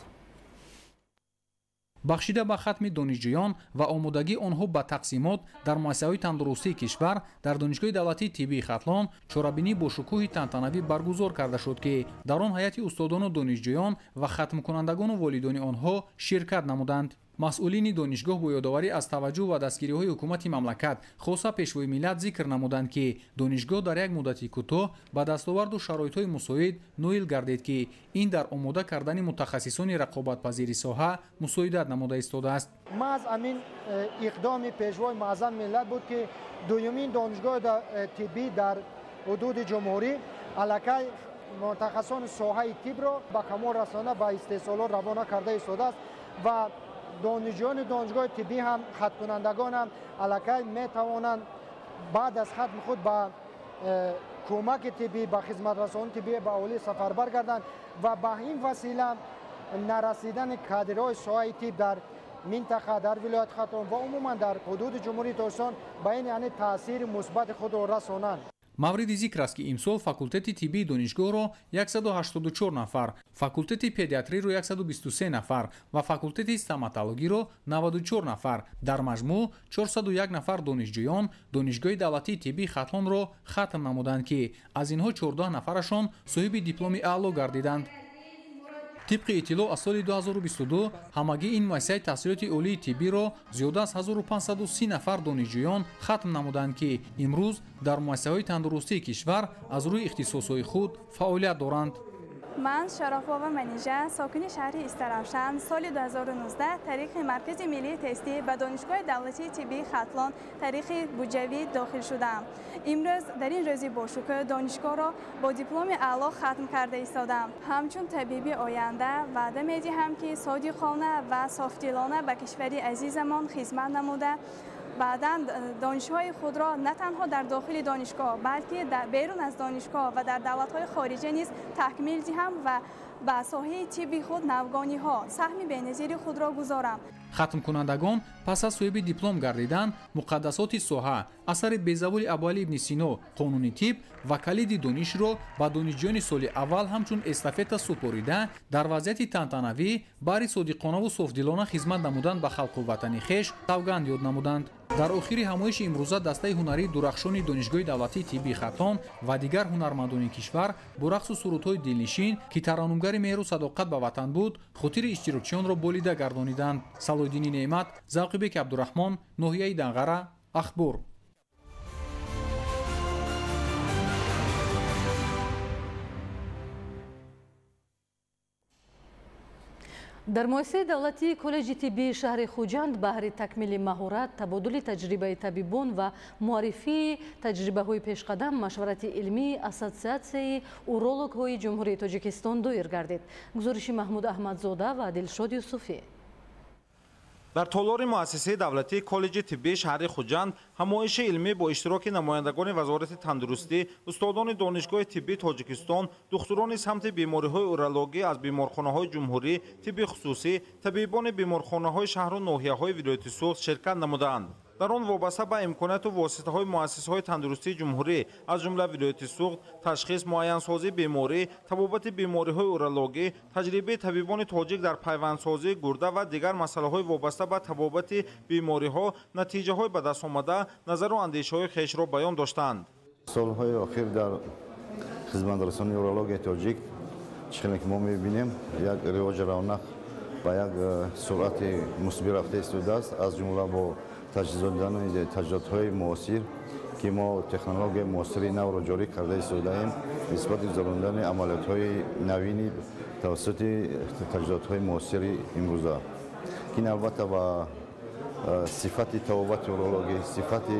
Бахшида ба хатми донишҷӯён ва омодагии онҳо ба тақсимот дар муассисаҳои тандурустии кишвар дар Донишгоҳи давлатии тиббии Хатлон чорабинӣ бо шукӯҳи тантанавӣ баргузор карда шуд, ки дар он ҳайати устодону донишҷӯён ва хатмкунандагону волидони онҳо ширкат намуданд. Масъулини донишгоҳ бо ёдоварӣ аз таваҷҷӯҳ ва дастгириҳои ҳукумати мамлакат, хоса пешвои миллат, зикр намуданд, ки донишгоҳ дар як муддати кӯтоҳ ба дастоварду шароитҳои мусоид ноил гардид, ки ин дар омода кардани мутахассисони рақобатпазири соҳа мусоидат намуда истодааст. Маҳз ҳамин иқдоми пешвои муаззами миллат буд, ки дуюмин донишгоҳи тиббӣ дар ҳудуди ҷумҳурӣ аллакай мутахассисони соҳаи тибро ба камол расонда, ба истеҳсолот равона карда истодааст ва донишҷӯёни донишгоҳи тиббӣ ҳам, хаткунандагон ҳам аллакай метавонанд баъд аз хатми худ ба кӯмаки тиббӣ, ба хизматрасонии тиббӣ ба аҳолӣ сафарбар гарданд ва ба ин васила нарасидани кадрҳои соҳаи тиб дар минтақа, дар вилояти Хатлон ва умуман дар ҳудуди Ҷумҳурии Тоҷикистон ба ин яъне таъсири мусбати худро расонанд. Мавриди зикр аст, ки имсол факултети тиббии донишгоҳро 184 нафар, факултети педиатриро 123 нафар ва факултети стоматологиро 94 нафар, дар маҷмӯъ 401 нафар донишҷӯён Донишгоҳи давлатии тиббии Хатлонро хатм намуданд, ки аз инҳо 14 нафарашон соҳиби дипломи аъло гардиданд. Тибқи иттилоъ, аз соли 2022 ҳамагӣ ин муассисаи таҳсилоти олии тиббиро зиёда аз 1530 нафар донишҷӯён хатм намуданд, ки имрӯз дар муассисаҳои тандурустии кишвар аз рӯи ихтисосҳои худ фаъолият доранд. Ман Шарафова Манижа, сокини шаҳри Истаравшан, соли 2019 тариқи Маркази миллии тестӣ ба Донишгоҳи давлатии тиббии Хатлон тариқи буҷавӣ дохил шудам. Имрӯз дар ин рӯзи бошукӯҳ донишгоҳро бо дипломи аъло хатм карда истодам. Ҳамчун табиби оянда ваъда медиҳам, ки содиқона ва софдилона ба кишвари азизамон хизмат намуда, баъдан донишҳои худро на танҳо дар дохили донишгоҳ, балки берун аз донишгоҳ ва дар давлатҳои хориҷа низ такмил диҳам ва ба соҳаи тибби худ навгониҳо саҳми беназири худро гузорам. Хатмкунандагон пас аз соҳиби диплом гардидан муқаддасоти соҳа, асари безаволи Абуалӣ ибни Сино, қонуни тиб ва калиди донишро ба донишҷӯёни соли аввал ҳамчун эстафета супорида, дар вазъияти тантанавӣ баҳри содиқонаву софдилона хизмат намудан ба халқу ватани хеш савганд ёд намуданд. Дар охири ҳамоиши имрӯза дастаи ҳунарии дурахшони Донишгоҳи давлатии тиббии Хатлон ва дигар ҳунармандони кишвар бо рақсу сурудҳои дилнишин, ки тараннумгари меҳру садоқат ба ватан буд, хотири иштирокчиёнро болида гардониданд. Салоҳиддини Неъмат, Завқибеки Абдураҳмон, ноҳияи Данғара, Ахбор. Дар муассисаи давлатии коллеҷи тиббии шаҳри Хуҷанд баҳри такмили маҳорат, табодули таҷрибаи табибон ва муаррифии таҷрибаҳои пешқадам машварати илмии Ассотсиатсияи урологҳои Ҷумҳурии Тоҷикистон доир гардид. Гузориши Маҳмуд Аҳмадзода ва Дилшод Юсуфӣ. Дар толори муассисаи давлатии коллеҷи тиббии шаҳри Хуҷанд ҳамоиши илмӣ бо иштироки намояндагони Вазорати тандурустӣ, устодони Донишгоҳи тиббии Тоҷикистон, духтурони самти бемориҳои урологӣ аз беморхонаҳои ҷумҳурӣ, тибби хусусӣ, табибони беморхонаҳои шаҳру ноҳияҳои вилояти Суғд ширкат намуданд. Дар он вобаста ба имконияту воситаҳои муассисаҳои тандурустии ҷумҳурӣ, аз ҷумла вилояти Суғд, ташхис, муайянсозии беморӣ, табобати бемориҳои урологӣ, таҷрибаи табибони тоҷик дар пайвандсозии гурда ва дигар масъалаҳои вобаста ба табобати бемориҳо, натиҷаҳои ба даст омада, назару андешаҳои хешро баён доштанд. Солҳои охир дар хизматрасонии урологияи тоҷик чӣ хеле ки мо мебинем, як ривоҷи равнақ ба як суръати мусбӣ рафта истодааст, аз ҷумла бо таҷҳизотҳои муосир, ки мо технологияи муосири навро ҷорӣ карда истодаем нисбати гузарондани амалиётҳои навини тавассути таҷҳизотҳои муосири имрӯза, ки ин албатта ба сифати табобати урологӣ, сифати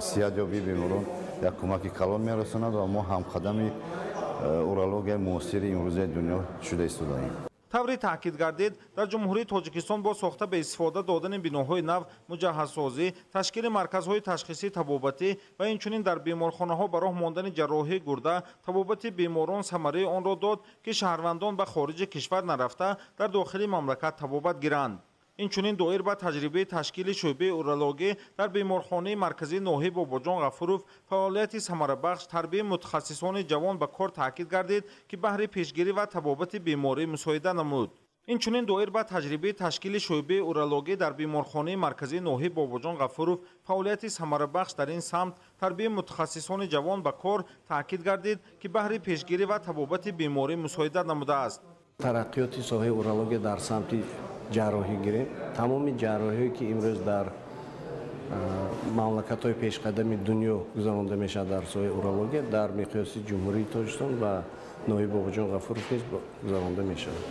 сиҳатёбии беморон як кӯмаки калон мерасонад ва мо ҳамқадами урологияи муосири имрӯзаи дунё шуда истодаем. Тавре таъкид гардид, дар Ҷумҳурии Тоҷикистон бо сохта ба истифода додани биноҳои нав, муҷаҳҳазсозӣ, ташкили марказҳои ташхисии табобатӣ ва инчунин дар беморхонаҳо ба роҳ мондани ҷарроҳии гурда, табобати беморон самараи онро дод, ки шаҳрвандон ба хориҷи кишвар нарафта дар дохили мамлакат табобат гиранд. Инчунин доир ба таҷрибаи ташкили шӯъбаи урологӣ дар беморхонаи марказии ноҳияи Бобоҷон Ғафуров фаъолияти самарабахш, тарбияи мутахассисони ҷавон ба кор таъкид гардид, ки баҳри пешгирӣ ва табобати беморӣ мусоида намуд. Инчунин доир ба таҷрибаи ташкили шӯъбаи урологӣ дар беморхонаи марказии ноҳияи Бобоҷон Ғафуров фаъолияти самарабахш дар ин самт, тарбияи мутахассисони ҷавон ба кор таъкид гардид, ки баҳри пешгирӣ ва табобати беморӣ мусоидат намудааст. Тараққиёти соҳаи урология дар самти ҷарроҳӣ гирем. Тамоми ҷарроҳие, ки имрӯз дар мамлакатҳои пешқадами дунё гузаронда мешавад дар соҳаи урология, дар миқёси Ҷумҳурии Тоҷикистон ва ноҳияи Бобоҷон Ғафуров низ гузаронда мешавад.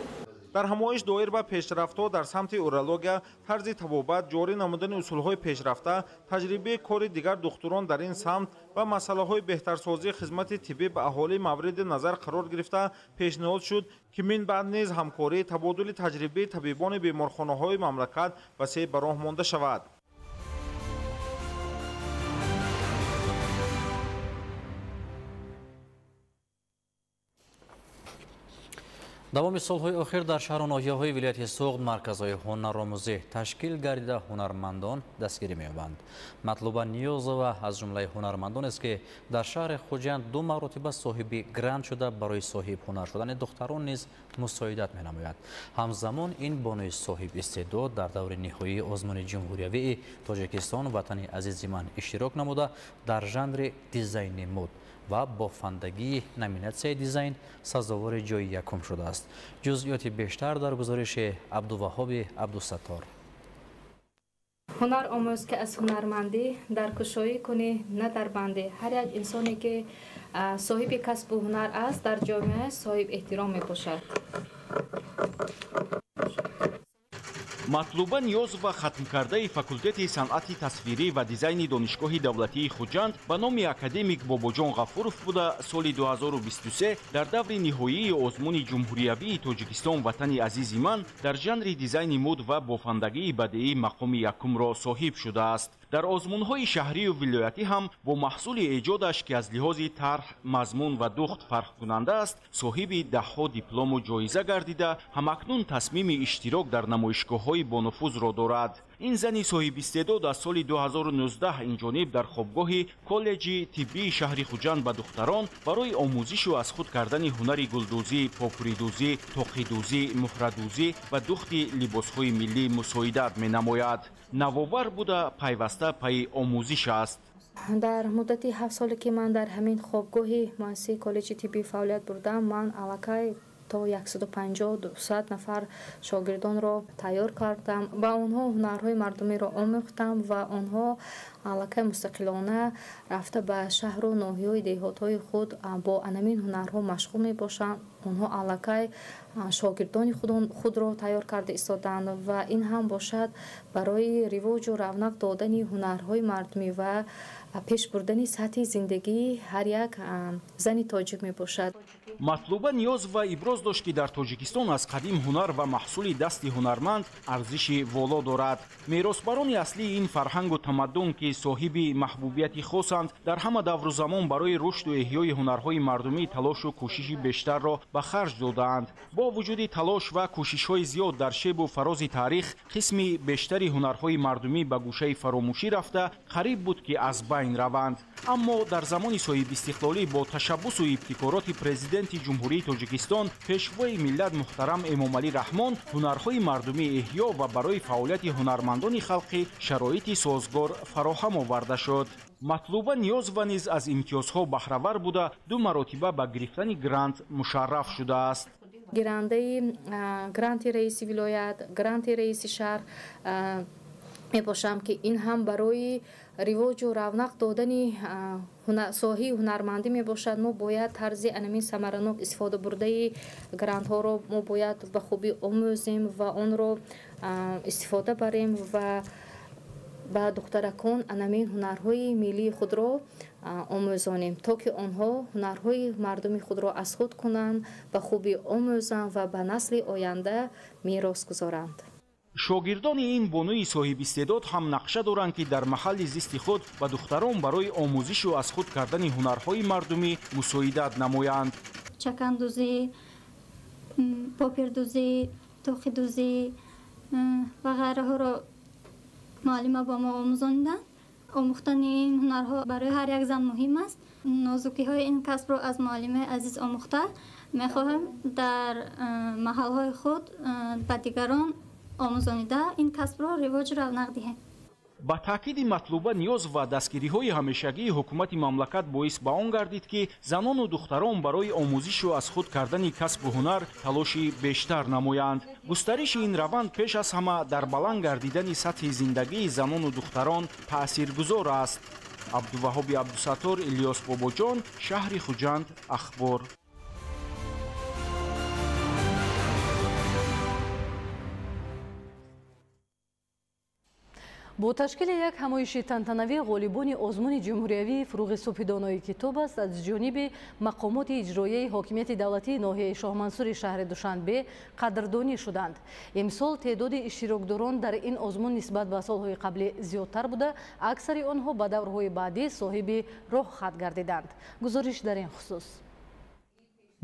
Дар ҳамоиш доир ба пешрафтҳо дар самти урология, тарзи табобат, ҷорӣ намудани усулҳои пешрафта, таҷрибаи кори дигар духтурон дар ин самт ва масъалаҳои беҳтарсозии хизмати тиббӣ ба аҳолӣ мавриди назар қарор гирифта пешниҳод шуд, ки минбаъд низ ҳамкорӣ, табодули таҷрибаи табибони беморхонаҳои мамлакат васеъ ба роҳ монда шавад. Давоми солҳои охир дар шаҳру ноҳияҳои вилояти Суғд марказҳои ҳунаромӯзӣ ташкил гардида ҳунармандон дастгирӣ меёбанд. Матлуба Ниёзова аз ҷумлаи ҳунармандонест, ки дар шаҳри Хуҷанд 2 маротиба соҳиби грант шуда барои соҳиб ҳунар шудани духтарон низ мусоидат менамояд. Ҳамзамон ин бонуи соҳиб истеъдод дар даври ниҳоии озмуни ҷумҳуриявии Тоҷикистон «Ватани азизи ман» иштирок намуда дар жанри дизайни мод ва бофандагии номинатсияи дизайн сазовори ҷои якум шудааст. Ҷузъиёти бештар дар гузориши Абдуваҳоби Абдусаттор. Ҳунар омӯз, ки аз ҳунармандӣ дар кушоӣ кунӣ, на дар бандӣ. Ҳар як инсоне, ки соҳиби касбу ҳунар аст, дар ҷомеа соҳиб эҳтиром мебошад. Матлуба Ниёзова хатмкардаи факултети санъати тасвирӣ ва дизайни Донишгоҳи давлатии Хуҷанд ба номи академик Бобоҷон Ғафуров буда, соли 2023 дар даври ниҳоии озмуни ҷумҳуриявии Тоҷикистон «Ватани азизи ман» дар жанри дизайни муд ва бофандагии бадеӣ мақоми якумро соҳиб шудааст. Дар озмунҳои шаҳрию вилоятӣ ҳам бо маҳсули эҷодаш, ки аз лиҳози тарҳ, мазмун ва духт фарқкунанда аст, соҳиби даҳҳо диплому ҷоиза гардида, ҳамакнун тасмими иштирок дар намоишгоҳҳои бонуфузро дорад. Ин зани соҳибистеъдод аз соли 2019 инҷониб дар хобгоҳи коллеҷи тиббии шаҳри Хуҷанд ба духтарон барои омӯзишу аз худ кардани ҳунари гулдӯзӣ, попуридӯзӣ, тоқидӯзӣ, муҳрадӯзӣ ва духти либосҳои миллӣ мусоидат менамояд. Навовар буда пайваста пайи омӯзиш аст. Дар муддати 7 соле, ки ман дар ҳамин хобгоҳи муассисаи коллеҷи тиббӣ фаъолият бурдам, ман аллакай то 150-200 нафар шогирдонро тайёр кардам. Ба онҳо ҳунарҳои мардумиро омӯхтам ва онҳо аллакай мустақилона рафта ба шаҳру ноҳияҳои деҳотҳои худ бо анамин ҳунарҳо машғул мебошанд. Онҳо аллакай шогирдони худро тайёр карда истоданд ва ин ҳам бошад барои ривоҷу равнақ додани ҳунарҳои мардумӣ ва пеш бурдани сатҳи зиндагии ҳар як зани тоҷик мебошад. Матлуба Ниёзова иброз дошт, ки дар Тоҷикистон аз қадим ҳунар ва маҳсули дасти ҳунарманд арзиши воло дорад. Меросбарони аслии ин фарҳангу тамаддун, ки соҳиби маҳбубияти хосанд, дар ҳама давру замон барои рушду эҳёи ҳунарҳои мардумӣ талошу кӯшиши бештарро ба харҷ додаанд. Бо вуҷуди талош ва кӯшишҳои зиёд дар шебу фарози таърих, қисми бештари ҳунарҳои мардумӣ ба гӯшаи фаромӯшӣ рафта, қариб буд, ки аз байн раванд. Аммо дар замони соҳибистиқлолӣ бо ташаббусу ибтикороти президенти Ҷумҳурии Тоҷикистон, пешвои миллат муҳтарам Эмомалӣ Раҳмон, ҳунарҳои мардумӣ эҳё ва барои фаъолияти ҳунармандони халқӣ шароити созгор фароҳам оварда шуд. Матлуба Ниёзова низ аз имтиёзҳо баҳравар буда, 2 маротиба ба гирифтани грант мушарраф шудааст. Гирандаи гранти раиси вилоят, гранти раиси шаҳр мебошам, ки ин ҳам барои ривоҷу равнақ додани соҳаи ҳунармандӣ мебошад. Мо бояд тарзи анамин самаранок истифода бурдаи грантҳоро мо бояд ба хубӣ омӯзем ва онро истифода барем ва ба духтаракон анамин ҳунарҳои миллии худро омӯзонем, то ки онҳо ҳунарҳои мардуми худро аз худ кунанд, ба хубӣ омӯзанд ва ба насли оянда мерос гузоранд. Шогирдони ин бонуи соҳибистеъдод ҳам нақша доранд, ки дар маҳалли зисти худ ба духтарон барои омӯзишу аз худ кардани ҳунарҳои мардумӣ мусоидат намоянд. Чакандӯзӣ, попирдӯзӣ, тоқидӯзӣ ва ғайраҳоро муаллима ба мо омӯзониданд. Омӯхтани ин ҳунарҳо барои ҳар як зан муҳим аст. Нозукиҳои ин касбро аз муаллимаи азиз омӯхта мехоҳем дар маҳалҳои худ ба дигарон омӯзонида ин касбро ривоҷу равнақ диҳем. Ба таъкиди матлуба ниёз ва дастгириҳои ҳамешагии ҳукумати мамлакат боис ба он гардид, ки занону духтарон барои омӯзишу аз худ кардани касбу ҳунар талоши бештар намоянд. Густариши ин раванд пеш аз ҳама дар баланд гардидани сатҳи зиндагии занону духтарон таъсиргузор аст. Абдуваҳоби Абдусаттор, Илёс Бобоҷон, шаҳри Хуҷанд, Ахбор. Бо ташкили як ҳамоиши тантанавӣ ғолибони озмуни ҷумҳуриявии фуруғи субҳи донои китоб аст аз ҷониби мақомоти иҷроияи ҳокимияти давлатии ноҳияи Шоҳмансури шаҳри Душанбе қадрдонӣ шуданд. Имсол теъдоди иштирокдорон дар ин озмун нисбат ба солҳои қаблӣ зиёдтар буда, аксари онҳо ба даврҳои баъдӣ соҳиби роҳ хат гардиданд. Гузориш дар ин хусус.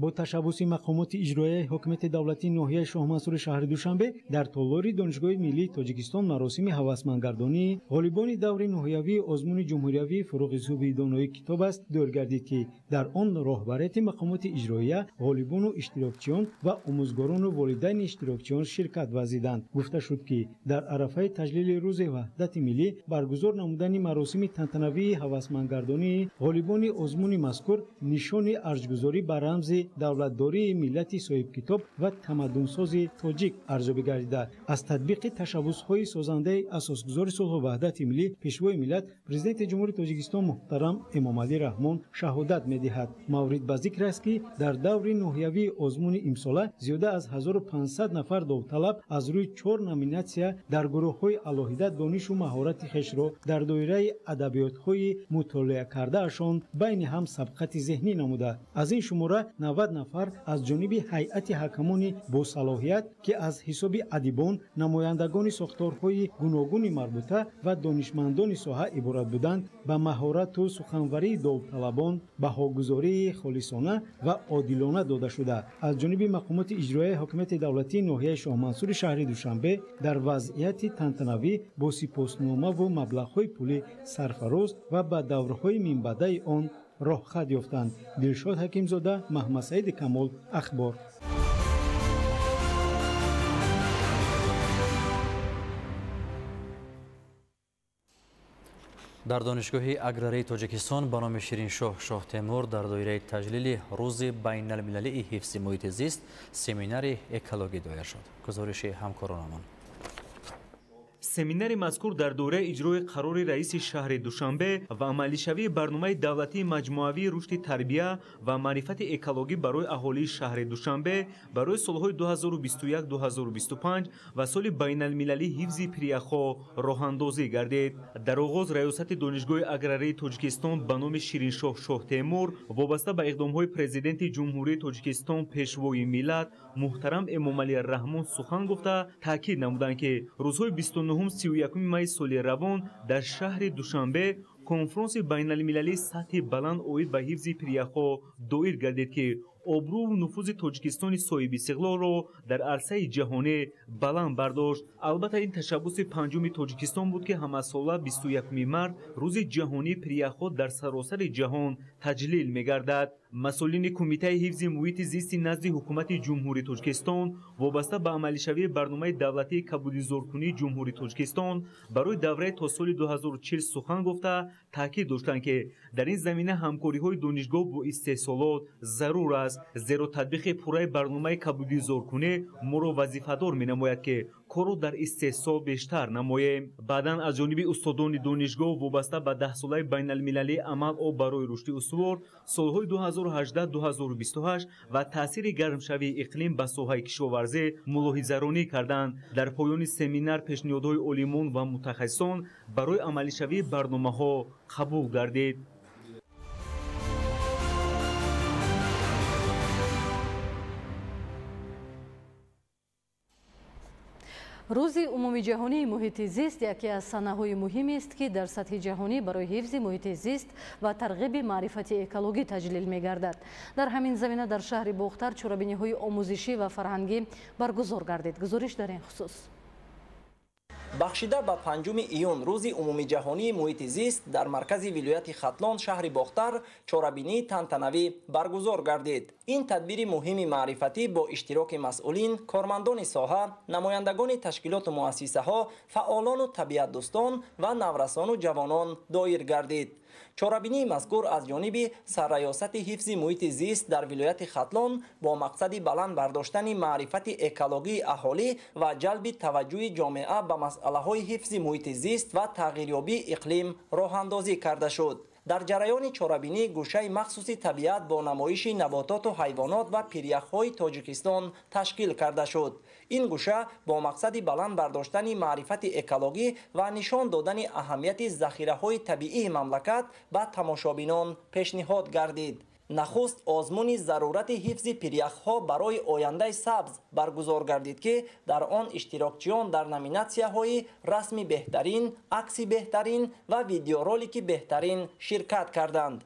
Бо ташаббуси мақомоти иҷроияи ҳокимияти давлатии ноҳияи Шоҳмансури шаҳри Душанбе дар толори Донишгоҳи миллии Тоҷикистон маросими ҳавасмандгардонии ғолибони даври ноҳиявии озмуни ҷумҳуриявии фуруғи субҳи донои китоб аст доир гардид, ки дар он роҳбарияти мақомоти иҷроия, ғолибону иштирокчиён ва омӯзгорону волидайни иштирокчиён ширкат варзиданд. Гуфта шуд, ки дар арафаи таҷлили рӯзи ваҳдати миллӣ баргузор намудани маросими тантанавии ҳавасмандгардонии ғолибони озмуни мазкур нишони арҷгузорӣ ба рамзи давлатдории миллати соҳибкитоб ва тамаддунсози тоҷик арзёбӣ гардида, аз татбиқи ташаббусҳои созандаи асосгузори сулҳу ваҳдати миллӣ, пешвои миллат, президенти Ҷумҳурии Тоҷикистон муҳтарам Эмомалӣ Раҳмон шаҳодат медиҳад. Маврид ба зикр аст, ки дар даври ноҳиявии озмуни имсола зиёда аз 1500 нафар довталаб аз рӯи 4 номинатсия дар гурӯҳҳои алоҳида донишу маҳорати хешро дар доираи адабиётҳои мутолиа кардаашон байни ҳам сабқати зеҳнӣ намуда, аз ин шумора 90 нафар аз ҷониби ҳайати ҳакамони босалоҳият, ки аз ҳисоби адибон, намояндагони сохторҳои гуногуни марбута ва донишмандони соҳа иборат буданд, ба маҳорату суханварии довталабон баҳогузории холисона ва одилона дода шуда, аз ҷониби мақомоти иҷроияи ҳокимияти давлатии ноҳияи Шоҳмансури шаҳри Душанбе дар вазъияти тантанавӣ бо сипосномаву маблағҳои пулӣ сарфароз ва ба даврҳои минбаъдаи он роҳхат ёфтанд. Дилшод Ҳакимзода, Маҳмадсаиди Камол, Ахбор. Дар Донишгоҳи аграрии Тоҷикистон ба номи Шириншоҳ Шоҳтемур дар доираи таҷлили рӯзи байналмилалии ҳифзи муҳити зист семинари экологӣ доир шуд. Гузориши ҳамкоронамон. Семинари мазкур дар доираи иҷрои қарори раиси шаҳри Душанбе ва амалишавии барномаи давлатии маҷмӯавии рушди тарбия ва маърифати экологӣ барои аҳолии шаҳри Душанбе барои солҳои 2021-2025 ва соли байналмилалии ҳифзи пиряхҳо роҳандозӣ гардид. Дар оғоз раёсати Донишгоҳи аграрии Тоҷикистон ба номи Шириншоҳ Шоҳтемур вобаста ба иқдомҳои президенти Ҷумҳурии Тоҷикистон пешвои миллат муҳтарам Эмомалӣ Раҳмон сухан гуфта таъкид намуданд, ки рӯзҳои 29-31 майи соли равон дар шаҳри Душанбе конфронси байналмилалии сатҳи баланд оид ба ҳифзи пиряхҳо доир гардид, ки обрӯву нуфузи Тоҷикистони соҳибистиқлолро дар арсаи ҷаҳонӣ баланд бардошт. Албатта, ин ташаббуси панҷуми Тоҷикистон буд, ки ҳамасола 21 март рӯзи ҷаҳонии пиряхҳо дар саросари ҷаҳон таҷлил мегардад. Масъулини Кумитаи ҳифзи муҳити зисти назди ҳукумати Ҷумҳурии Тоҷикистон вобаста ба амалишавии барномаи давлатии кабудизоркунии Ҷумҳурии Тоҷикистон барои давраи то соли 2040 сухан гуфта таъкид доштанд, ки дар ин замина ҳамкориҳои донишгоҳ бо истеҳсолот зарур аст, зеро татбиқи пурраи барномаи кабудизоркунӣ моро вазифадор менамояд, ки корро дар истеҳсол бештар намоем. Баъдан аз ҷониби устодони донишгоҳ вобаста ба даҳсолаи байналмилалии амал об барои рушди устувор солҳои 2018-2028 ва таъсири гармшавии иқлим ба соҳаи кишоварзӣ мулоҳизаронӣ карданд. Дар поёни семинар пешниҳодҳои олимон ва мутахассисон барои амалишавии барномаҳо қабул гардид. Рӯзи умумиҷаҳонии муҳити зист яке аз санаҳои муҳимест, ки дар сатҳи ҷаҳонӣ барои ҳифзи муҳити зист ва тарғиби маърифати экологӣ таҷлил мегардад. Дар ҳамин замина дар шаҳри Бохтар чорабиниҳои омӯзишӣ ва фарҳангӣ баргузор гардид. Гузориш дар ин хусус. Бахшида ба 5 июн рӯзи умумиҷаҳонии муҳити зист дар маркази вилояти Хатлон шаҳри Бохтар чорабинии тантанавӣ баргузор гардид. Ин тадбири муҳими маърифатӣ бо иштироки масъулин, кормандони соҳа, намояндагони ташкилоту муассисаҳо, фаъолону табиатдӯстон ва наврасону ҷавонон доир гардид. Чорабинии мазкур аз ҷониби сарраёсати ҳифзи муҳити зист дар вилояти Хатлон бо мақсади баланд бардоштани маърифати экологии аҳолӣ ва ҷалби таваҷҷӯҳи ҷомеа ба масъалаҳои ҳифзи муҳити зист ва тағйирёбии иқлим роҳандозӣ карда шуд. Дар ҷараёни чорабинӣ гӯшаи махсуси табиат бо намоиши набототу ҳайвонот ва пиряхҳои Тоҷикистон ташкил карда шуд. Ин гӯша бо мақсади баланд бардоштани маърифати экологӣ ва нишон додани аҳамияти захираҳои табиии мамлакат ба тамошобинон пешниҳод гардид. Нахуст озмуни зарурати ҳифзи пиряхҳо барои ояндаи сабз баргузор гардид, ки дар он иштирокчиён дар номинатсияҳои расми беҳтарин, акси беҳтарин ва видеоролики беҳтарин ширкат карданд.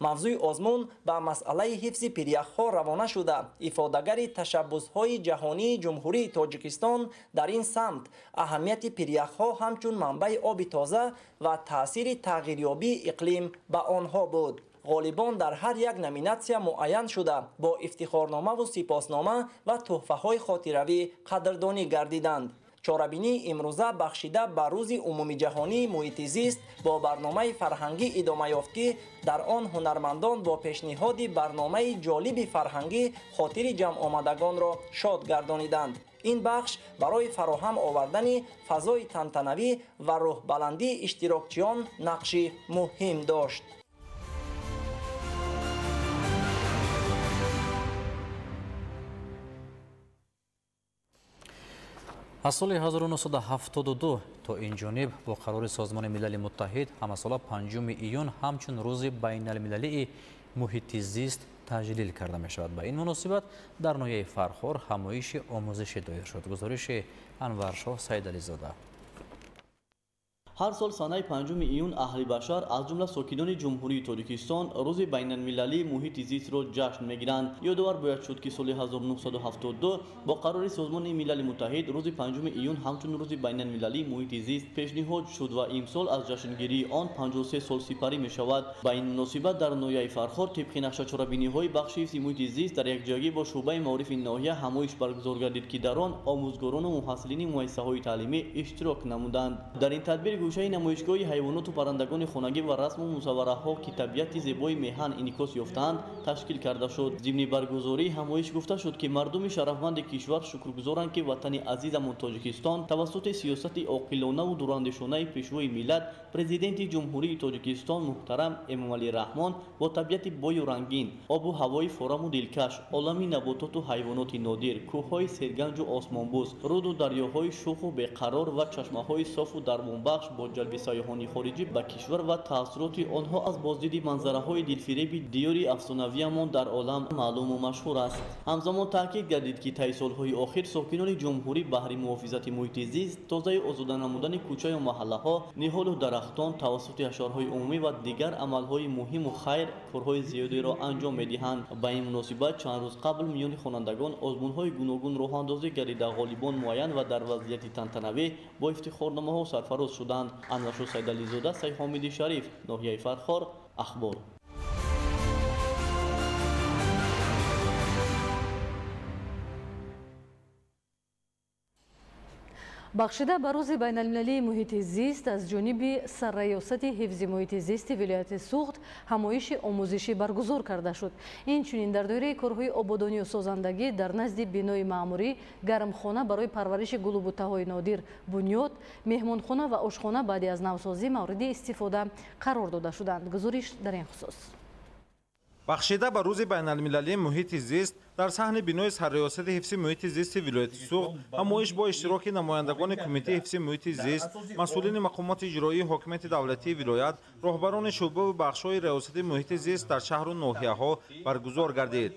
Мавзӯи озмун ба масъалаи ҳифзи пиряхҳо равона шуда, ифодагари ташаббусҳои ҷаҳонии Ҷумҳурии Тоҷикистон дар ин самт, аҳамияти пиряхҳо ҳамчун манбаи оби тоза ва таъсири тағйирёбии иқлим ба онҳо буд. Ғолибон дар ҳар як номинатсия муайян шуда, бо ифтихорномаву сипоснома ва тӯҳфаҳои хотиравӣ қадрдонӣ гардиданд. Чорабинии имрӯза бахшида ба рӯзи умумиҷаҳонии муҳити зист бо барномаи фарҳангӣ идома ёфт, ки дар он ҳунармандон бо пешниҳоди барномаи ҷолиби фарҳангӣ хотири ҷамъомадагонро шод гардониданд. Ин бахш барои фароҳам овардани фазои тантанавӣ ва рӯҳбаландии иштирокчиён нақши муҳим дошт. Аз соли 1972 то ин ҷониб бо қарори Созмони Милали Муттаҳид ҳамасола 5 июн ҳамчун рӯзи байналмилалии муҳити зист таҷлил карда мешавад. Ба ин муносибат дар ноҳияи Фархор ҳамоиши омӯзишӣ доир шуд. Гузориши Анваршоҳ Саидализода. Ҳар сол санаи 5 июн аҳли башар аз ҷумла сокинони Ҷумҳурии Тоҷикистон рӯзи байналмилалии муҳити зистро ҷашн мегиранд. Ёдовар бояд шуд, ки соли 1972 бо қарори Созмони Милали Муттаҳид рӯзи 5 июн ҳамчун рӯзи байналмилалии муҳити зист пешниҳод шуд ва имсол аз ҷашнгирии он 53 сол сипарӣ мешавад. Ба ин муносибат дар ноҳияи Фархор тибқи нақша чорабиниҳои бахши ҳифзи муҳити зист дар якҷоягӣ бо шӯъбаи маорифи ноҳия ҳамоиш баргузор гардид, ки дар он омӯзгорону муҳассилини муассисаҳои таълимӣ иштирок намуданд. Дар ин тадбир гӯшаи намоишгоҳи ҳайвоноту паррандагони хонагӣ ва расму мусаввараҳо, ки табиати зебои меҳан инъикос ёфтаанд, ташкил карда шуд. Зимни баргузории ҳамоиш гуфта шуд, ки мардуми шарафманди кишвар шукргузоранд, ки ватани азизамон Тоҷикистон тавассути сиёсати оқилонаву дурандешонаи пешвои миллат, президенти Ҷумҳурии Тоҷикистон муҳтарам Эмомалӣ Раҳмон бо табиати бою рангин, обу ҳавои фораму дилкаш, олами набототу ҳайвоноти нодир, кӯҳҳои серганҷу осмонбӯз, руду дарёҳои шӯху беқарор ва чашмаҳои софу дармонбахш бо ҷалби сайёҳони хориҷӣ ба кишвар ва таассуроти онҳо аз боздиди манзараҳои дилфиреби диёри афсонавиамон дар олам маълуму машҳур аст. Ҳамзамон таъкид гардид, ки таи солҳои охир сокинони ҷумҳурӣ баҳри муҳофизати муҳити зист, тозаю озода намудани кӯчаю маҳаллаҳо, ниҳолу дарахтон тавассути ҳашарҳои умумӣ ва дигар амалҳои муҳиму хайр корҳои зиёдеро анҷом медиҳанд. Ба ин муносибат чанд рӯз қабл миёни хонандагон озмунҳои гуногун роҳандозӣ гардида, ғолибон муайян ва дар вазъияти тантанавӣ бо ифтихорномаҳо сарфароз шуданд. Анваршоҳ Сайдализода, Сайҳомиди Шариф, ноҳияи Фархор, Ахбор. Бахшида ба рӯзи байналмилалии муҳити зист аз ҷониби сарраёсати ҳифзи муҳити зисти вилояти Суғд ҳамоиши омӯзишӣ баргузор карда шуд. Инчунин дар доираи корҳои ободонию созандагӣ дар назди бинои маъмурӣ гармхона барои парвариши гулу буттаҳои нодир бунёд, меҳмонхона ва ошхона баъди аз навсозӣ мавриди истифода қарор дода шуданд. Гузориш дар ин хусус. Бахшида ба рӯзи байналмилалии муҳити зист дар саҳни бинои сарриёсати ҳифзи муҳити зисти вилояти Суғд ҳамоиш бо иштироки намояндагони кумитаи ҳифзи муҳити зист, масъулини мақомоти иҷроии ҳокимияти давлатии вилоят, роҳбарони шӯъбаву бахшҳои риёсати муҳити зист дар шаҳру ноҳияҳо баргузор гардид.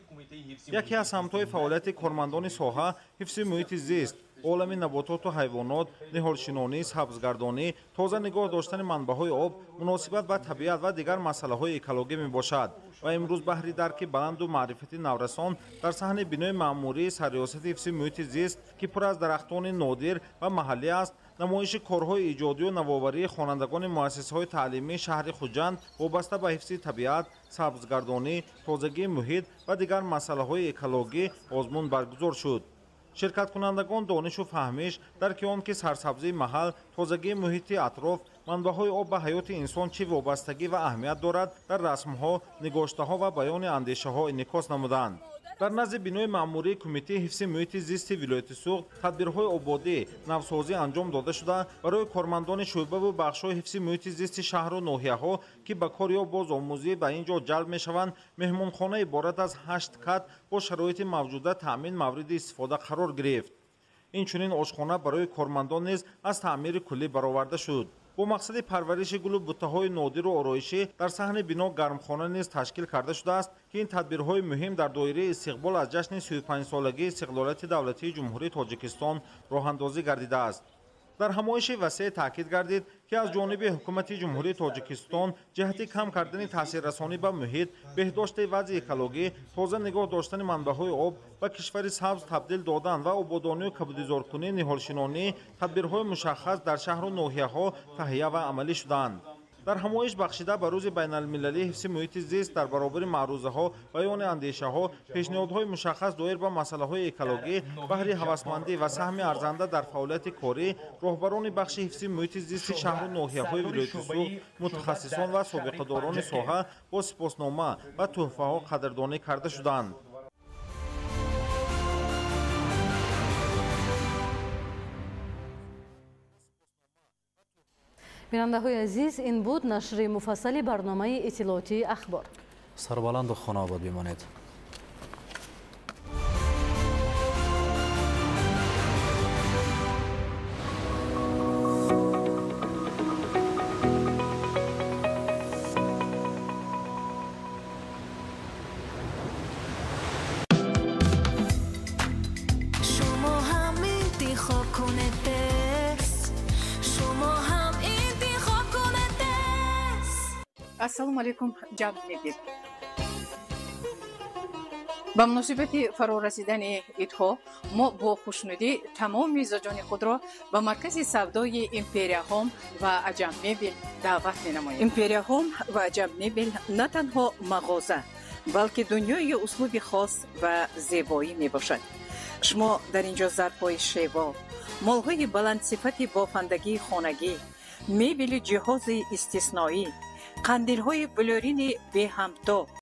Яке аз самтҳои фаъолияти кормандони соҳа ҳифзи муҳити зист, олами набототу ҳайвонот, ниҳолшинонӣ, сабзгардонӣ, тоза нигоҳ доштани манбаъҳои об, муносибат ба табиат ва дигар масъалаҳои экологӣ мебошад. Ва имрӯз баҳри дарки баланду маърифати наврасон дар саҳни бинои маъмурии сарриёсати ҳифзи муҳити зист, ки пур аз дарахтони нодир ва маҳаллӣ аст, намоиши корҳои иҷодию навоварии хонандагони муассисаҳои таълимии шаҳри Хуҷанд вобаста ба ҳифзи табиат, сабзгардонӣ, тозагии муҳит ва дигар масъалаҳои экологӣ озмун баргузор шуд. Ширкаткунандагон донишу фаҳмиш, дарки он ки сарсабзии маҳал, тозагии муҳити атроф, манбаъҳои об ба ҳаёти инсон чӣ вобастагӣ ва аҳамият дорад, дар расмҳо, нигоштаҳо ва баёни андешаҳо инъикос намуданд. Дар назди бинои маъмурии кумитаи ҳифзи муҳити зисти вилояти Суғд тадбирҳои ободӣ, навсозӣ анҷом дода шуда, барои кормандони шӯъбаву бахшҳои ҳифзи муҳити зисти шаҳру ноҳияҳо, ки ба кор ё бозомӯзӣ ба ин ҷо ҷалб мешаванд, меҳмонхона иборат аз 8 кат бо шароити мавҷуда таъмин мавриди истифода қарор гирифт. Инчунин ошхона барои кормандон низ аз таъмири куллӣ бароварда шуд. Бо мақсади парвариши гулу буттаҳои нодиру ороишӣ дар саҳни бино гармхона низ ташкил карда шудааст, ки ин тадбирҳои муҳим дар доираи истиқбол аз ҷашни 35-солагии истиқлолияти давлатии Ҷумҳурии Тоҷикистон роҳандозӣ гардидааст. Дар ҳамоиши васеъ таъкид гардид, ки аз ҷониби ҳукумати Ҷумҳурии Тоҷикистон ҷиҳати кам кардани таъсиррасонӣ ба муҳит, беҳдошти вазъи экологӣ, тоза нигоҳ доштани манбаъҳои об ба кишвари сабз табдил додан ва ободонию кабудизоркунӣ, ниҳолшинонӣ тадбирҳои мушаххас дар шаҳру ноҳияҳо таҳия ва амалӣ шуданд. Дар ҳамоиш бахшида ба рӯзи байналмилалии ҳифзи муҳити зист дар баробари маърузаҳо, баёни андешаҳо, пешниҳодҳои мушаххас доир ба масъалаҳои экологӣ, баҳри ҳавасмандӣ ва саҳми арзанда дар фаъолияти корӣ, роҳбарони бахши ҳифзи муҳити зисти шаҳру ноҳияҳои вилояти Суғд, мутахассисон ва собиқадорони соҳа бо сипоснома ва тӯҳфаҳо қадрдонӣ карда шуданд. Бинандаҳои азиз, ин буд нашри муфассали барномаи иттилоотии Ахбор. Сарбаланду хонаобод бимонед. Ассалому алайкум, Ҷам Мебел. Ба муносибати фарорасидани идҳо мо бо хушнудӣ тамоми мизоҷони худро ба маркази савдои Империя Ҳом ва Аҷам Мебел даъват менамоем. Империя Ҳом ва Аҷам Мебел на танҳо мағоза, балки дунёи услуби хос ва зебоӣ мебошад. Шумо дар ин ҷо зарфҳои шево, молҳои баландсифати бофандагии хонагӣ, мебели ҷиҳози истисноӣ, қандилҳои булёрини беҳамто